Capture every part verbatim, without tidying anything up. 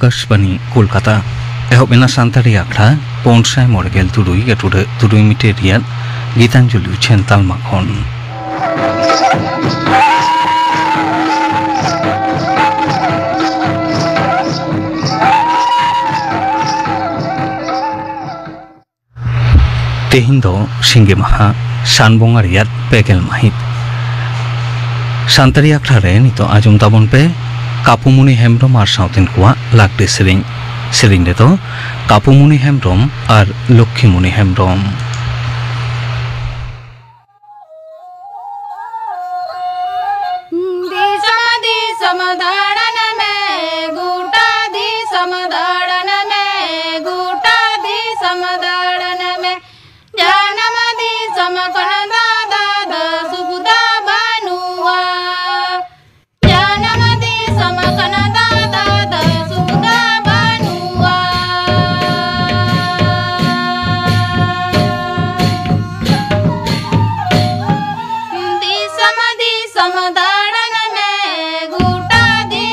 ᱟᱠᱟᱥᱵᱟᱱᱤ ᱠᱳᱞᱠᱟᱛᱟ᱾ ᱮᱦᱚᱵ ᱮᱱᱟ ᱥᱟᱱᱛᱟᱲᱤ ᱟᱠᱷᱲᱟ ᱯᱩᱱ ᱥᱟᱭ ᱢᱚᱬᱮ ᱜᱮᱞ ᱛᱩᱨᱩᱭ ᱜᱟᱹᱴᱩᱰᱟᱹ ᱛᱩᱨᱩᱭ ᱢᱤᱴᱟᱨ ᱨᱮᱭᱟᱜ ᱜᱤᱛᱟᱧᱡᱚᱞᱤ ᱩᱪᱷᱟᱹᱱ ᱛᱟᱞᱢᱟ ᱠᱷᱚᱱ᱾ ᱛᱮᱦᱮᱧ ᱫᱚ ᱥᱤᱸᱜᱮ ᱢᱟᱦᱟ, ᱥᱟᱱ ᱵᱚᱸᱜᱟ ᱨᱮᱭᱟᱜ ᱯᱮ ᱜᱮᱞ ᱢᱟᱹᱦᱤᱛ᱾ ᱥᱟᱱᱛᱟᱲᱤ ᱟᱠᱷᱲᱟ ᱨᱮ ᱱᱤᱛᱚᱜ ᱟᱸᱡᱚᱢ ᱛᱟᱵᱚᱱ ᱯᱮ ᱠᱟᱯᱩᱢᱩᱱᱤ ᱦᱮᱢᱵᱽᱨᱚᱢ ᱟᱨ ᱥᱟᱶᱛᱮᱱ ᱠᱚᱣᱟᱜ ᱞᱟᱜᱽᱲᱮ ᱥᱮᱨᱮᱧ᱾ ᱥᱮᱨᱮᱧ ᱨᱮᱫᱚ ᱠᱟᱯᱩᱢᱩᱱᱤ ᱦᱮᱢᱵᱽᱨᱚᱢ ᱟᱨ ᱞᱚᱠᱠᱷᱤᱢᱩᱱᱤ ᱦᱮᱢᱵᱽᱨᱚᱢ᱾ ᱫᱤᱥᱚᱢ ᱫᱤᱥᱚᱢ ᱫᱟᱬᱟᱱ ᱢᱮ, ᱜᱚᱴᱟ ᱫᱤᱥᱚᱢ ᱫᱟᱬᱟᱱ ᱢᱮ, ᱜᱚᱴᱟ ᱫᱤᱥᱚᱢ ᱫᱟᱬᱟᱱ ᱢᱮ᱾ ᱡᱟᱱᱟᱢ ᱫᱤᱥᱚᱢ ᱠᱷᱚᱱ ᱫᱟᱫᱟ ᱫᱚ ᱥᱩᱵᱤᱫᱷᱟ ᱵᱟᱹᱱᱩᱜᱼᱟ᱾ ᱡᱟᱱᱟᱢ ᱫᱤᱥᱚᱢ ᱠᱷᱚᱱ ᱫᱟᱫᱟ ᱫᱚ ᱥᱩᱵᱤᱫᱷᱟ ᱵᱟᱹᱱᱩᱜᱼᱟ᱾ ᱫᱤᱥᱚᱢ ᱫᱤᱥᱚᱢ ᱫᱟᱬᱟᱱ ᱢᱮ, ᱜᱚᱴᱟ ᱫᱤᱥᱚᱢ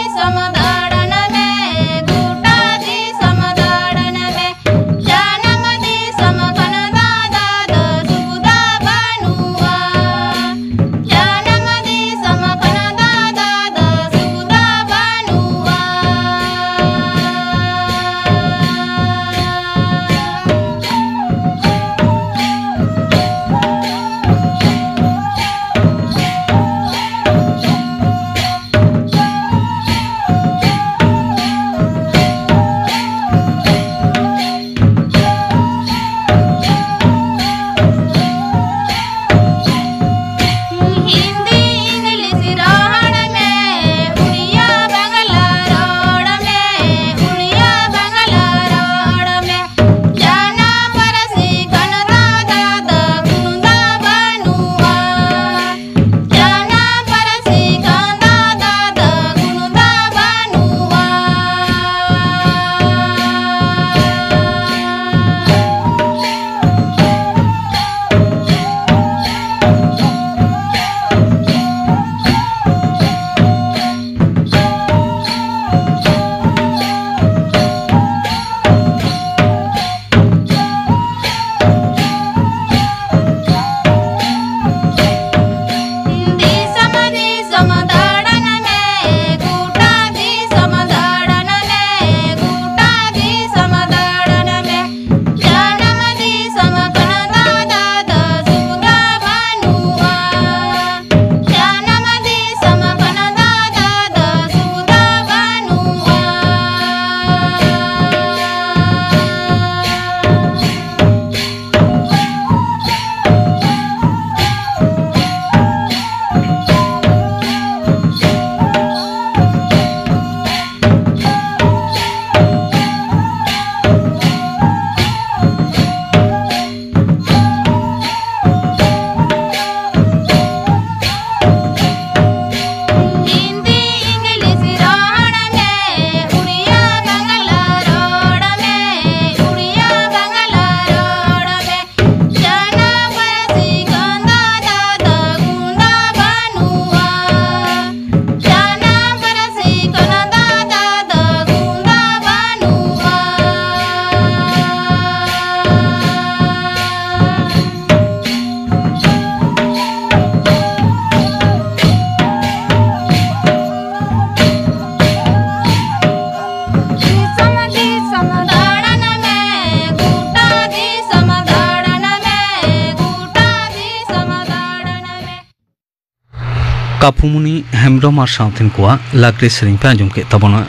ᱠᱟᱯᱷᱩᱢᱩᱱᱤ ᱦᱮᱢᱵᱽᱨᱚᱢ ᱟᱨ ᱥᱟᱶᱛᱮᱱ ᱠᱚᱣᱟᱜ ᱞᱟᱜᱽᱲᱮ ᱥᱮᱨᱮᱧ ᱯᱮ ᱟᱸᱡᱚᱢ ᱠᱮᱫ ᱛᱟᱵᱚᱱᱟ᱾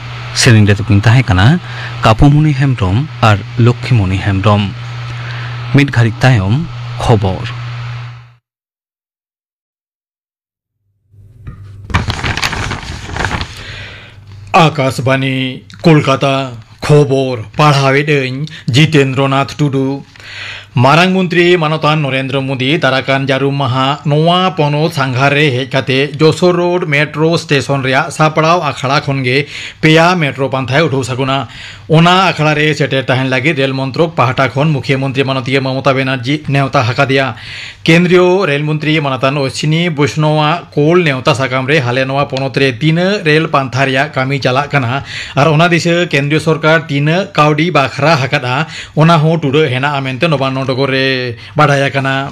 ᱥᱮᱨᱮᱧ ᱨᱮᱫᱚ ᱠᱤᱱ ᱛᱟᱦᱮᱸ ᱠᱟᱱᱟ ᱠᱟᱯᱷᱩᱢᱩᱱᱤ ᱦᱮᱢᱵᱽᱨᱚᱢ ᱟᱨ ᱞᱚᱠᱠᱷᱤᱢᱩᱱᱤ ᱦᱮᱢᱵᱽᱨᱚᱢ᱾ ᱢᱤᱫ ᱜᱷᱟᱹᱲᱤᱡ ᱛᱟᱭᱚᱢ ᱠᱷᱚᱵᱚᱨ᱾ ᱟᱠᱟᱥᱵᱟᱱᱤ, ᱠᱳᱞᱠᱟᱛᱟ᱾ ᱠᱷᱚᱵᱚᱨ ᱯᱟᱲᱦᱟᱣᱮᱫ ᱟᱹᱧ ᱡᱤᱛᱮᱱᱫᱨᱚᱱᱟᱛᱷ ᱴᱩᱰᱩ᱾ ᱢᱟᱨᱟᱝ ᱢᱚᱱᱛᱨᱤ ᱢᱟᱱᱚᱛᱟᱱ ᱱᱚᱨᱮᱱᱫᱨᱚ ᱢᱳᱫᱤ ᱫᱟᱨᱟᱠᱟᱱ ᱡᱟᱹᱨᱩᱢ ᱢᱟᱦᱟ ᱱᱚᱣᱟ ᱯᱚᱱᱚᱛ ᱥᱟᱸᱜᱷᱟᱨ ᱨᱮ ᱦᱮᱡ ᱠᱟᱛᱮ ᱡᱚᱥᱳᱨ ᱨᱳᱰ ᱢᱮᱴᱨᱳ ᱥᱴᱮᱥᱚᱱ ᱨᱮᱭᱟᱜ ᱥᱟᱯᱲᱟᱣ ᱟᱠᱷᱲᱟ ᱠᱷᱚᱱ ᱜᱮ ᱯᱮᱭᱟ ᱢᱮᱴᱨᱳ ᱯᱟᱱᱛᱷᱟᱭ ᱩᱰᱷᱟᱹᱣ ᱥᱟᱹᱜᱩᱱᱟ᱾ ᱚᱱᱟ ᱟᱠᱷᱲᱟ ᱨᱮ ᱥᱮᱴᱮᱨ ᱛᱟᱦᱮᱱ ᱞᱟᱹᱜᱤᱫ ᱨᱮᱞ ᱢᱚᱱᱛᱨᱚᱠ ᱯᱟᱦᱴᱟ ᱠᱷᱚᱱ ᱢᱩᱠᱷᱭᱟᱹ ᱢᱚᱱᱛᱨᱤ ᱢᱟᱱᱚᱛᱤᱭᱟᱹ ᱢᱚᱢᱚᱛᱟ ᱵᱮᱱᱟᱨᱡᱤ ᱱᱮᱣᱛᱟ ᱟᱠᱟᱫᱮᱭᱟ᱾ ᱠᱮᱱᱫᱨᱤᱭᱚ ᱨᱮᱞ ᱢᱚᱱᱛᱨᱤ ᱢᱟᱱᱚᱛᱟᱱ ᱚᱥᱥᱤᱱᱤ ᱵᱳᱭᱥᱱᱚᱣᱟᱜ ᱠᱳᱞ ᱱᱮᱣᱛᱟ ᱥᱟᱠᱟᱢ ᱨᱮ ᱦᱟᱞᱮ ᱱᱚᱣᱟ ᱯᱚᱱᱚᱛ ᱨᱮ ᱛᱤᱱᱟᱹᱜ ᱨᱮᱞ ᱯᱟᱱᱛᱷᱟ ᱨᱮᱭᱟᱜ ᱠᱟᱹᱢᱤ ᱪᱟᱞᱟᱜ ᱠᱟᱱᱟ ᱟᱨ ᱚᱱᱟ ᱫᱤᱥᱟᱹ ᱠᱮᱱᱫᱨᱤᱭᱚ ᱥᱚᱨᱠᱟᱨ ᱛᱤᱱᱟᱹᱜ ᱠᱟᱹᱣᱰᱤ ᱵᱟᱠᱷᱨᱟ ᱟᱠᱟᱫᱼᱟ, ᱚᱱᱟ ᱦᱚᱸ ᱴᱩᱰᱟᱹᱜ ᱦᱮᱱᱟᱜᱼᱟ ᱢᱮᱱᱛᱮ ᱱᱚᱵᱟᱱᱱᱚ ᱰᱚᱜᱚᱨ ᱨᱮ ᱵᱟᱰᱟᱭ ᱟᱠᱟᱱᱟ᱾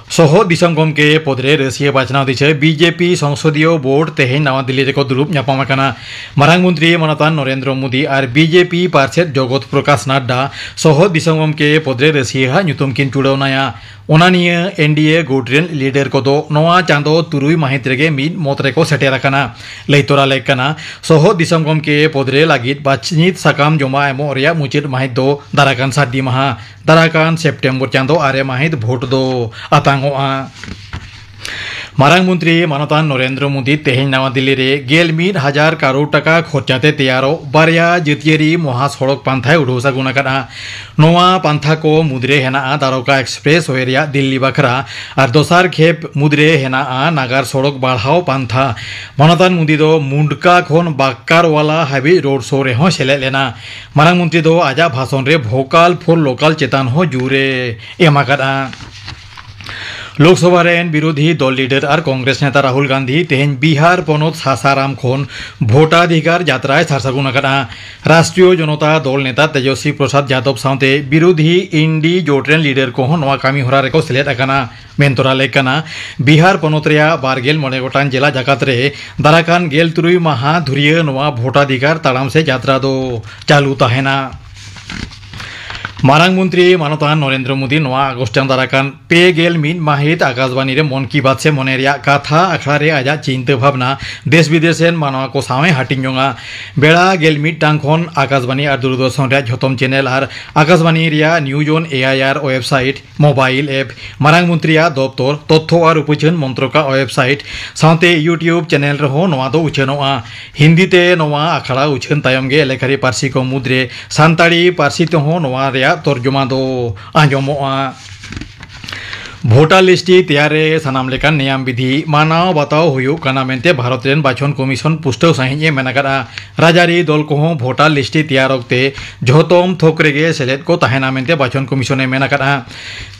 ᱥᱚᱦᱚᱫ ᱫᱤᱥᱚᱢ ᱜᱚᱢᱠᱮ ᱯᱚᱫᱽ ᱨᱮ ᱨᱟᱹᱥᱤᱭᱟᱹ ᱵᱟᱪᱷᱱᱟᱣ ᱫᱤᱥᱟᱹ ᱵᱤᱡᱮᱯᱤ ᱥᱚᱝᱥᱚᱫᱤᱭᱚ ᱵᱳᱨᱰ ᱛᱮᱦᱮᱧ ᱱᱟᱣᱟ ᱫᱤᱞᱞᱤ ᱨᱮᱠᱚ ᱫᱩᱲᱩᱵ ᱧᱟᱯᱟᱢ ᱟᱠᱟᱱᱟ᱾ ᱢᱟᱨᱟᱝ ᱢᱚᱱᱛᱨᱤ ᱢᱟᱱᱚᱛᱟᱱ ᱱᱚᱨᱮᱱᱫᱨᱚ ᱢᱳᱫᱤ ᱟᱨ ᱵᱤᱡᱮᱯᱤ ᱯᱟᱨᱥᱮᱛ ᱡᱚᱜᱚᱛ ᱯᱨᱚᱠᱟᱥ ᱱᱟᱰᱰᱟ ᱥᱚᱦᱚᱫ ᱫᱤᱥᱚᱢ ᱜᱚᱢᱠᱮ ᱯᱚᱫᱽ ᱨᱮ ᱨᱟᱹᱥᱤᱭᱟᱹ ᱟᱜ ᱧᱩᱛᱩᱢ ᱠᱤᱱ ᱪᱩᱲᱟᱹᱣᱱᱟᱭᱟ᱾ ᱚᱱᱟ ᱱᱤᱭᱟᱹ ᱮᱱᱰᱤᱮ ᱜᱩᱴ ᱨᱮᱱ ᱞᱤᱰᱟᱨ ᱠᱚᱫᱚ ᱱᱚᱣᱟ ᱪᱟᱸᱫᱚ ᱛᱩᱨᱩᱭ ᱢᱟᱹᱦᱤᱛ ᱨᱮᱜᱮ ᱢᱤᱫ ᱢᱚᱛ ᱨᱮᱠᱚ ᱥᱮᱴᱮᱨ ᱟᱠᱟᱱᱟ᱾ ᱞᱟᱹᱭ ᱛᱚᱨᱟ ᱞᱮᱠ ᱠᱟᱱᱟ, ᱥᱚᱦᱚᱫ ᱫᱤᱥᱚᱢ ᱜᱚᱢᱠᱮ ᱯᱚᱫᱽ ᱨᱮ ᱞᱟᱹᱜᱤᱫ ᱵᱟᱪᱷᱱᱤᱛ ᱥᱟᱠᱟᱢ ᱡᱚᱢᱟ ᱮᱢᱚᱜ ᱨᱮᱭᱟᱜ ᱢᱩᱪᱟᱹᱫ ᱢᱟᱹᱦᱤᱛ ᱫᱚ ᱫᱟᱨᱟᱠᱟᱱ ᱥᱟᱹᱨᱫᱤ ᱢᱟᱦᱟ᱾ ᱫᱟᱨᱟᱠᱟᱱ ᱥᱮᱯᱴᱮᱢᱵᱚᱨ ᱪᱟᱸᱫᱚ ᱟᱨᱮ ᱢᱟᱹᱦᱤᱛ ᱵᱷᱳᱴ ᱫᱚ ᱟᱛᱟᱝᱚᱜᱼᱟ᱾ ᱢᱟᱨᱟᱝ ᱢᱚᱱᱛᱨᱤ ᱢᱟᱱᱚᱛᱟᱱ ᱱᱚᱨᱮᱱᱫᱨᱚ ᱢᱳᱫᱤ ᱛᱮᱦᱮᱧ ᱱᱟᱣᱟ ᱫᱤᱞᱞᱤ ᱨᱮ ᱜᱮᱞ ᱢᱤᱫ ᱦᱟᱡᱟᱨ ᱠᱟᱨᱳᱲ ᱴᱟᱠᱟ ᱠᱷᱚᱨᱪᱟ ᱛᱮ ᱛᱮᱭᱟᱨᱚᱜ ᱵᱟᱨᱭᱟ ᱡᱟᱹᱛᱤᱭᱟᱹᱨᱤ ᱢᱚᱦᱟ ᱥᱚᱲᱚᱠ ᱯᱟᱱᱛᱷᱟᱭ ᱩᱰᱷᱟᱹᱣ ᱥᱟᱹᱜᱩᱱ ᱟᱠᱟᱫᱼᱟ᱾ ᱱᱚᱣᱟ ᱯᱟᱱᱛᱷᱟ ᱠᱚ ᱢᱩᱫᱽᱨᱮ ᱦᱮᱱᱟᱜᱼᱟ ᱫᱟᱨᱚᱠᱟ ᱮᱠᱥᱯᱨᱮᱥ ᱣᱮ ᱨᱮᱭᱟᱜ ᱫᱤᱞᱞᱤ ᱵᱟᱠᱷᱨᱟ ᱟᱨ ᱫᱚᱥᱟᱨ ᱠᱷᱮᱯ ᱢᱩᱫᱽᱨᱮ ᱦᱮᱱᱟᱜᱼᱟ ᱱᱟᱜᱟᱨ ᱥᱚᱲᱚᱠ ᱵᱟᱲᱦᱟᱣ ᱯᱟᱱᱛᱷᱟ᱾ ᱢᱟᱱᱚᱛᱟᱱ ᱢᱳᱫᱤ ᱫᱚ ᱢᱩᱱᱰᱠᱟ ᱠᱷᱚᱱ ᱵᱟᱠᱠᱟᱨᱣᱟᱞᱟ ᱦᱟᱹᱵᱤᱡ ᱨᱳᱰ ᱥᱳ ᱨᱮᱦᱚᱸ ᱥᱮᱞᱮᱫ ᱞᱮᱱᱟ᱾ ᱢᱟᱨᱟᱝ ᱢᱚᱱᱛᱨᱤ ᱫᱚ ᱟᱡᱟᱜ ᱵᱷᱟᱥᱚᱱ ᱨᱮ ᱵᱷᱳᱠᱟᱞ ᱯᱷᱚᱨ ᱞᱳᱠᱟᱞ ᱪᱮᱛᱟᱱ ᱦᱚᱸ ᱡᱳᱨ ᱮ ᱮᱢ ᱟᱠᱟᱫᱼᱟ᱾ ᱞᱳᱠᱥᱚᱵᱷᱟ ᱨᱮᱱ ᱵᱤᱨᱳᱫᱷᱤ ᱫᱚᱞ ᱞᱤᱰᱟᱨ ᱟᱨ ᱠᱚᱝᱜᱨᱮᱥ ᱱᱮᱛᱟ ᱨᱟᱦᱩᱞ ᱜᱟᱱᱫᱷᱤ ᱛᱮᱦᱮᱧ ᱵᱤᱦᱟᱨ ᱯᱚᱱᱚᱛ ᱥᱟᱥᱟᱨᱟᱢ ᱠᱷᱚᱱ ᱵᱷᱳᱴᱟᱫᱷᱤᱠᱟᱨ ᱡᱟᱛᱨᱟᱭ ᱥᱟᱨ ᱥᱟᱹᱜᱩᱱ ᱟᱠᱟᱫᱼᱟ᱾ ᱨᱟᱥᱴᱨᱤᱭᱚ ᱡᱚᱱᱚᱛᱟ ᱫᱚᱞ ᱱᱮᱛᱟ ᱛᱮᱡᱚᱥᱣᱤ ᱯᱨᱚᱥᱟᱫᱽ ᱡᱟᱫᱚᱵ ᱥᱟᱶᱛᱮ ᱵᱤᱨᱳᱫᱷᱤ ᱤᱱᱰᱤ ᱡᱳᱴ ᱨᱮᱱ ᱞᱤᱰᱟᱨ ᱠᱚᱦᱚᱸ ᱱᱚᱣᱟ ᱠᱟᱹᱢᱤ ᱦᱚᱨᱟ ᱨᱮᱠᱚ ᱥᱮᱞᱮᱫ ᱟᱠᱟᱱᱟ᱾ ᱢᱮᱱ ᱛᱚᱨᱟ ᱞᱮᱠ ᱠᱟᱱᱟ, ᱵᱤᱦᱟᱨ ᱯᱚᱱᱚᱛ ᱨᱮᱭᱟᱜ ᱵᱟᱨ ᱜᱮᱞ ᱢᱚᱬᱮ ᱜᱚᱴᱟᱝ ᱡᱮᱞᱟ ᱡᱟᱠᱟᱛ ᱨᱮ ᱫᱟᱨᱟᱠᱟᱱ ᱜᱮᱞ ᱛᱩᱨᱩᱭ ᱢᱟᱦᱟ ᱫᱷᱩᱨᱭᱟᱹ ᱱᱚᱣᱟ ᱵᱷᱳᱴᱟᱫᱷᱤᱠᱟᱨ ᱛᱟᱲᱟᱢ ᱥᱮ ᱡᱟᱛᱨᱟ ᱫᱚ ᱪᱟᱹᱞᱩ ᱛᱟᱦᱮᱱᱟ᱾ ᱢᱟᱨᱟᱝ ᱢᱚᱱᱛᱨᱤ ᱢᱟᱱᱚᱛᱟᱱ ᱱᱚᱨᱮᱱᱫᱨᱚ ᱢᱳᱫᱤ ᱱᱚᱣᱟ ᱟᱜᱚᱥᱴ ᱪᱟᱸᱫᱟ ᱨᱟᱠᱟᱱ ᱯᱮ ᱜᱮᱞ ᱢᱤᱫ ᱢᱟᱹᱦᱤᱛ ᱟᱠᱟᱥᱵᱟᱱᱤ ᱨᱮ ᱢᱚᱱ ᱠᱤ ᱵᱟᱛ ᱥᱮ ᱢᱚᱱᱮ ᱨᱮᱭᱟᱜ ᱠᱟᱛᱷᱟ ᱟᱠᱷᱲᱟ ᱨᱮ ᱟᱡᱟᱜ ᱪᱤᱱᱛᱟᱹ ᱵᱷᱟᱵᱽᱱᱟ ᱫᱮᱥ ᱵᱤᱫᱮᱥ ᱨᱮᱱ ᱢᱟᱱᱣᱟ ᱠᱚ ᱥᱟᱶ ᱮ ᱦᱟᱹᱴᱤᱧ ᱡᱚᱝᱟ᱾ ᱵᱮᱲᱟ ᱜᱮᱞ ᱢᱤᱫ ᱴᱟᱝ ᱠᱷᱚᱱ ᱟᱠᱟᱥᱵᱟᱱᱤ ᱟᱨ ᱫᱩᱨᱫᱚᱨᱥᱚᱱ ᱨᱮᱭᱟᱜ ᱡᱷᱚᱛᱚᱢ ᱪᱮᱱᱮᱞ ᱟᱨ ᱟᱠᱟᱥᱵᱟᱱᱤ ᱨᱮᱭᱟᱜ ᱱᱤᱭᱩᱡ ᱚᱱ ᱮ ᱟᱭ ᱟᱨ ᱳᱭᱮᱵᱥᱟᱭᱤᱴ, ᱢᱳᱵᱟᱭᱤᱞ ᱮᱯ, ᱢᱟᱨᱟᱝ ᱢᱚᱱᱛᱨᱤᱭᱟᱜ ᱫᱚᱯᱛᱚᱨ, ᱛᱚᱛᱛᱷᱚ ᱟᱨ ᱩᱯᱟᱹᱪᱷᱟᱹᱱ ᱢᱚᱱᱛᱨᱚᱠᱟᱜ ᱳᱭᱮᱵᱥᱟᱭᱤᱴ ᱥᱟᱶᱛᱮ YouTube ᱪᱮᱱᱮᱞ ᱨᱮᱦᱚᱸ ᱱᱚᱣᱟ ᱫᱚ ᱩᱪᱷᱟᱹᱱᱚᱜᱼᱟ᱾ ᱦᱤᱱᱫᱤ ᱛᱮ ᱱᱚᱣᱟ ᱟᱠᱷᱲᱟ ᱩᱪᱷᱟᱹᱱ ᱛᱟᱭᱚᱢ ᱜᱮ ᱮᱞᱮᱠᱟᱨᱤ ᱯᱟᱹᱨᱥᱤ ᱠᱚ ᱢᱩᱫᱽᱨᱮ ᱥᱟᱱᱛᱟᱲᱤ ᱯᱟᱹᱨᱥᱤ ᱛᱮᱦᱚᱸ ᱱᱚᱣᱟ ᱨᱮᱭᱟᱜ ᱛᱚᱨᱡᱚᱢᱟ ᱫᱚ ᱟᱸᱡᱚᱢᱚᱜᱼᱟ᱾ ᱵᱷᱳᱴᱟᱨ ᱞᱤᱥᱴ ᱛᱮᱭᱟᱨ ᱨᱮ ᱥᱟᱱᱟᱢ ᱞᱮᱠᱟᱱ ᱱᱮᱭᱟᱢ ᱵᱤᱫᱷᱤ ᱢᱟᱱᱟᱣ ᱵᱟᱛᱟᱣ ᱦᱩᱭᱩᱜ ᱠᱟᱱᱟ ᱢᱮᱱᱛᱮ ᱵᱷᱟᱨᱚᱛ ᱨᱮᱱ ᱵᱟᱪᱷᱚᱱ ᱠᱚᱢᱤᱥᱚᱱ ᱯᱩᱥᱴᱟᱹᱣ ᱥᱟᱹᱦᱤᱡ ᱮ ᱢᱮᱱ ᱟᱠᱟᱫᱼᱟ᱾ ᱨᱟᱡᱽᱟᱹᱨᱤ ᱫᱚᱞ ᱠᱚᱦᱚᱸ ᱵᱷᱳᱴᱟᱨ ᱞᱤᱥᱴ ᱛᱮᱭᱟᱨ ᱚᱠᱛᱮ ᱡᱷᱚᱛᱚᱢ ᱛᱷᱚᱠ ᱨᱮᱜᱮ ᱥᱮᱞᱮᱫ ᱠᱚ ᱛᱟᱦᱮᱱᱟ ᱢᱮᱱᱛᱮ ᱵᱟᱪᱷᱚᱱ ᱠᱚᱢᱤᱥᱚᱱ ᱮ ᱢᱮᱱ ᱟᱠᱟᱫᱼᱟ᱾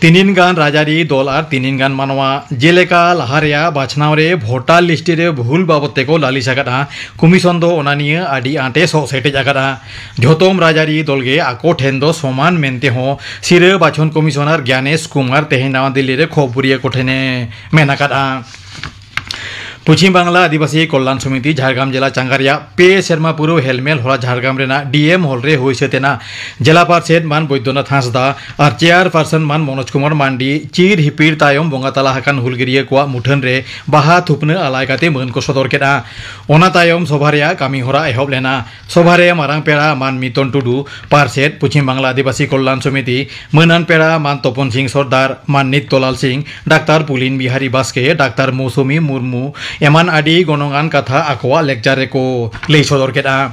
ᱛᱤᱱᱤᱱ ᱜᱟᱱ ᱨᱟᱡᱽᱟᱹᱨᱤ ᱫᱚᱞ ᱟᱨ ᱛᱤᱱᱤᱱ ᱜᱟᱱ ᱢᱟᱱᱣᱟ, ᱡᱮᱞᱮᱠᱟ ᱞᱟᱦᱟ ᱨᱮᱭᱟᱜ ᱵᱟᱪᱷᱱᱟᱣ ᱨᱮ ᱵᱷᱳᱴᱟᱨ ᱞᱤᱥᱴ ᱨᱮ ᱵᱷᱩᱞ ᱵᱟᱵᱚᱫ ᱛᱮᱠᱚ ᱞᱟᱹᱞᱤᱥ ᱟᱠᱟᱫᱼᱟ, ᱠᱚᱢᱤᱥᱚᱱ ᱫᱚ ᱚᱱᱟ ᱱᱤᱭᱟᱹ ᱟᱹᱰᱤ ᱟᱸᱴ ᱮ ᱥᱚᱜ ᱥᱮᱴᱮᱡ ᱟᱠᱟᱫᱼᱟ᱾ ᱡᱷᱚᱛᱚᱢ ᱨᱟᱡᱽᱟᱹᱨᱤ ᱫᱚᱞ ᱜᱮ ᱟᱠᱚ ᱴᱷᱮᱱ ᱫᱚ ᱥᱚᱢᱟᱱ ᱢᱮᱱᱛᱮ ᱦᱚᱸ ᱥᱤᱨᱟᱹ ᱵᱟᱪᱷᱚᱱ ᱠᱚᱢᱤᱥᱚᱱᱟᱨ ᱜᱮᱱᱮᱥ ᱠᱩᱢᱟᱨ ᱛᱮᱦᱮᱧ ᱱᱟᱣᱟ ᱫᱤᱞᱞᱤ ᱨᱮ ᱠᱷᱚᱵᱚᱨᱤᱭᱟᱹ ᱠᱚ ᱴᱷᱮᱱ ᱮ ᱢᱮᱱ ᱟᱠᱟᱫᱼᱟ᱾ ᱯᱚᱪᱷᱤᱢ ᱵᱟᱝᱞᱟ ᱟᱹᱫᱤᱵᱟᱹᱥᱤ ᱠᱚᱞᱞᱟᱱ ᱥᱚᱢᱤᱛᱤ ᱡᱷᱟᱲᱜᱨᱟᱢ ᱡᱮᱞᱟ ᱪᱟᱸᱜᱟ ᱨᱮᱭᱟᱜ ᱯᱮ ᱥᱮᱨᱢᱟ ᱯᱩᱨᱟᱹᱣ ᱦᱮᱞᱢᱮᱞ ᱦᱚᱞᱟ ᱡᱷᱟᱲᱜᱨᱟᱢ ᱨᱮᱱᱟᱜ ᱰᱤ ᱮᱢ ᱦᱚᱞ ᱨᱮ ᱦᱩᱭ ᱥᱟᱹᱛ ᱮᱱᱟ᱾ ᱡᱮᱞᱟ ᱯᱟᱨᱥᱮᱛ ᱢᱟᱱ ᱵᱳᱭᱫᱚᱱᱟᱛᱷ ᱦᱟᱸᱥᱫᱟ ᱟᱨ ᱪᱮᱭᱟᱨᱯᱟᱨᱥᱚᱱ ᱢᱟᱱ ᱢᱚᱱᱳᱡᱽ ᱠᱩᱢᱟᱨ ᱢᱟᱱᱰᱤ ᱪᱤᱨ ᱦᱤᱯᱤᱲ ᱛᱟᱭᱚᱢ ᱵᱚᱸᱜᱟ ᱛᱟᱞᱟ ᱟᱠᱟᱱ ᱦᱩᱞᱜᱟᱹᱨᱤᱭᱟᱹ ᱠᱚᱣᱟᱜ ᱢᱩᱴᱷᱟᱹᱱ ᱨᱮ ᱵᱟᱦᱟ ᱛᱷᱩᱯᱱᱟᱹ ᱟᱞᱟᱭ ᱠᱟᱛᱮ ᱢᱟᱹᱱ ᱠᱚ ᱥᱚᱫᱚᱨ ᱠᱮᱫᱼᱟ᱾ ᱚᱱᱟ ᱛᱟᱭᱚᱢ ᱥᱚᱵᱷᱟ ᱨᱮᱭᱟᱜ ᱠᱟᱹᱢᱤ ᱦᱚᱨᱟ ᱮᱦᱚᱵ ᱞᱮᱱᱟ᱾ ᱥᱚᱵᱷᱟ ᱨᱮ ᱢᱟᱨᱟᱝ ᱯᱮᱲᱟ ᱢᱟᱱ ᱢᱤᱛᱚᱱ ᱴᱩᱰᱩ, ᱯᱟᱨᱥᱮᱛ ᱯᱚᱪᱷᱤᱢ ᱵᱟᱝᱞᱟ ᱟᱹᱫᱤᱵᱟᱹᱥᱤ ᱠᱚᱞᱞᱟᱱ ᱥᱚᱢᱤᱛᱤ, ᱢᱟᱹᱱᱟᱱ ᱯᱮᱲᱟ ᱢᱟᱱ ᱛᱚᱯᱚᱱ ᱥᱤᱝ ᱥᱚᱨᱫᱟᱨ, ᱢᱟᱱ ᱱᱤᱛ ᱛᱚᱞᱟᱞ ᱥᱤᱝ, ᱰᱟᱠᱛᱟᱨ ᱯᱩᱞᱤᱱ ᱵᱤᱦᱟᱨᱤ ᱵᱟᱥᱠᱮ, ᱰᱟᱠᱛᱟᱨ ᱢᱳᱥᱩᱢᱤ ᱢᱩᱨᱢᱩ ᱮᱢᱟᱱ ᱟᱹᱰᱤ ᱜᱚᱱᱚᱝᱟᱱ ᱠᱟᱛᱷᱟ ᱟᱠᱚᱣᱟᱜ ᱞᱮᱠᱪᱟᱨ ᱨᱮᱠᱚ ᱞᱟᱹᱭ ᱥᱚᱫᱚᱨ ᱠᱮᱫᱼᱟ᱾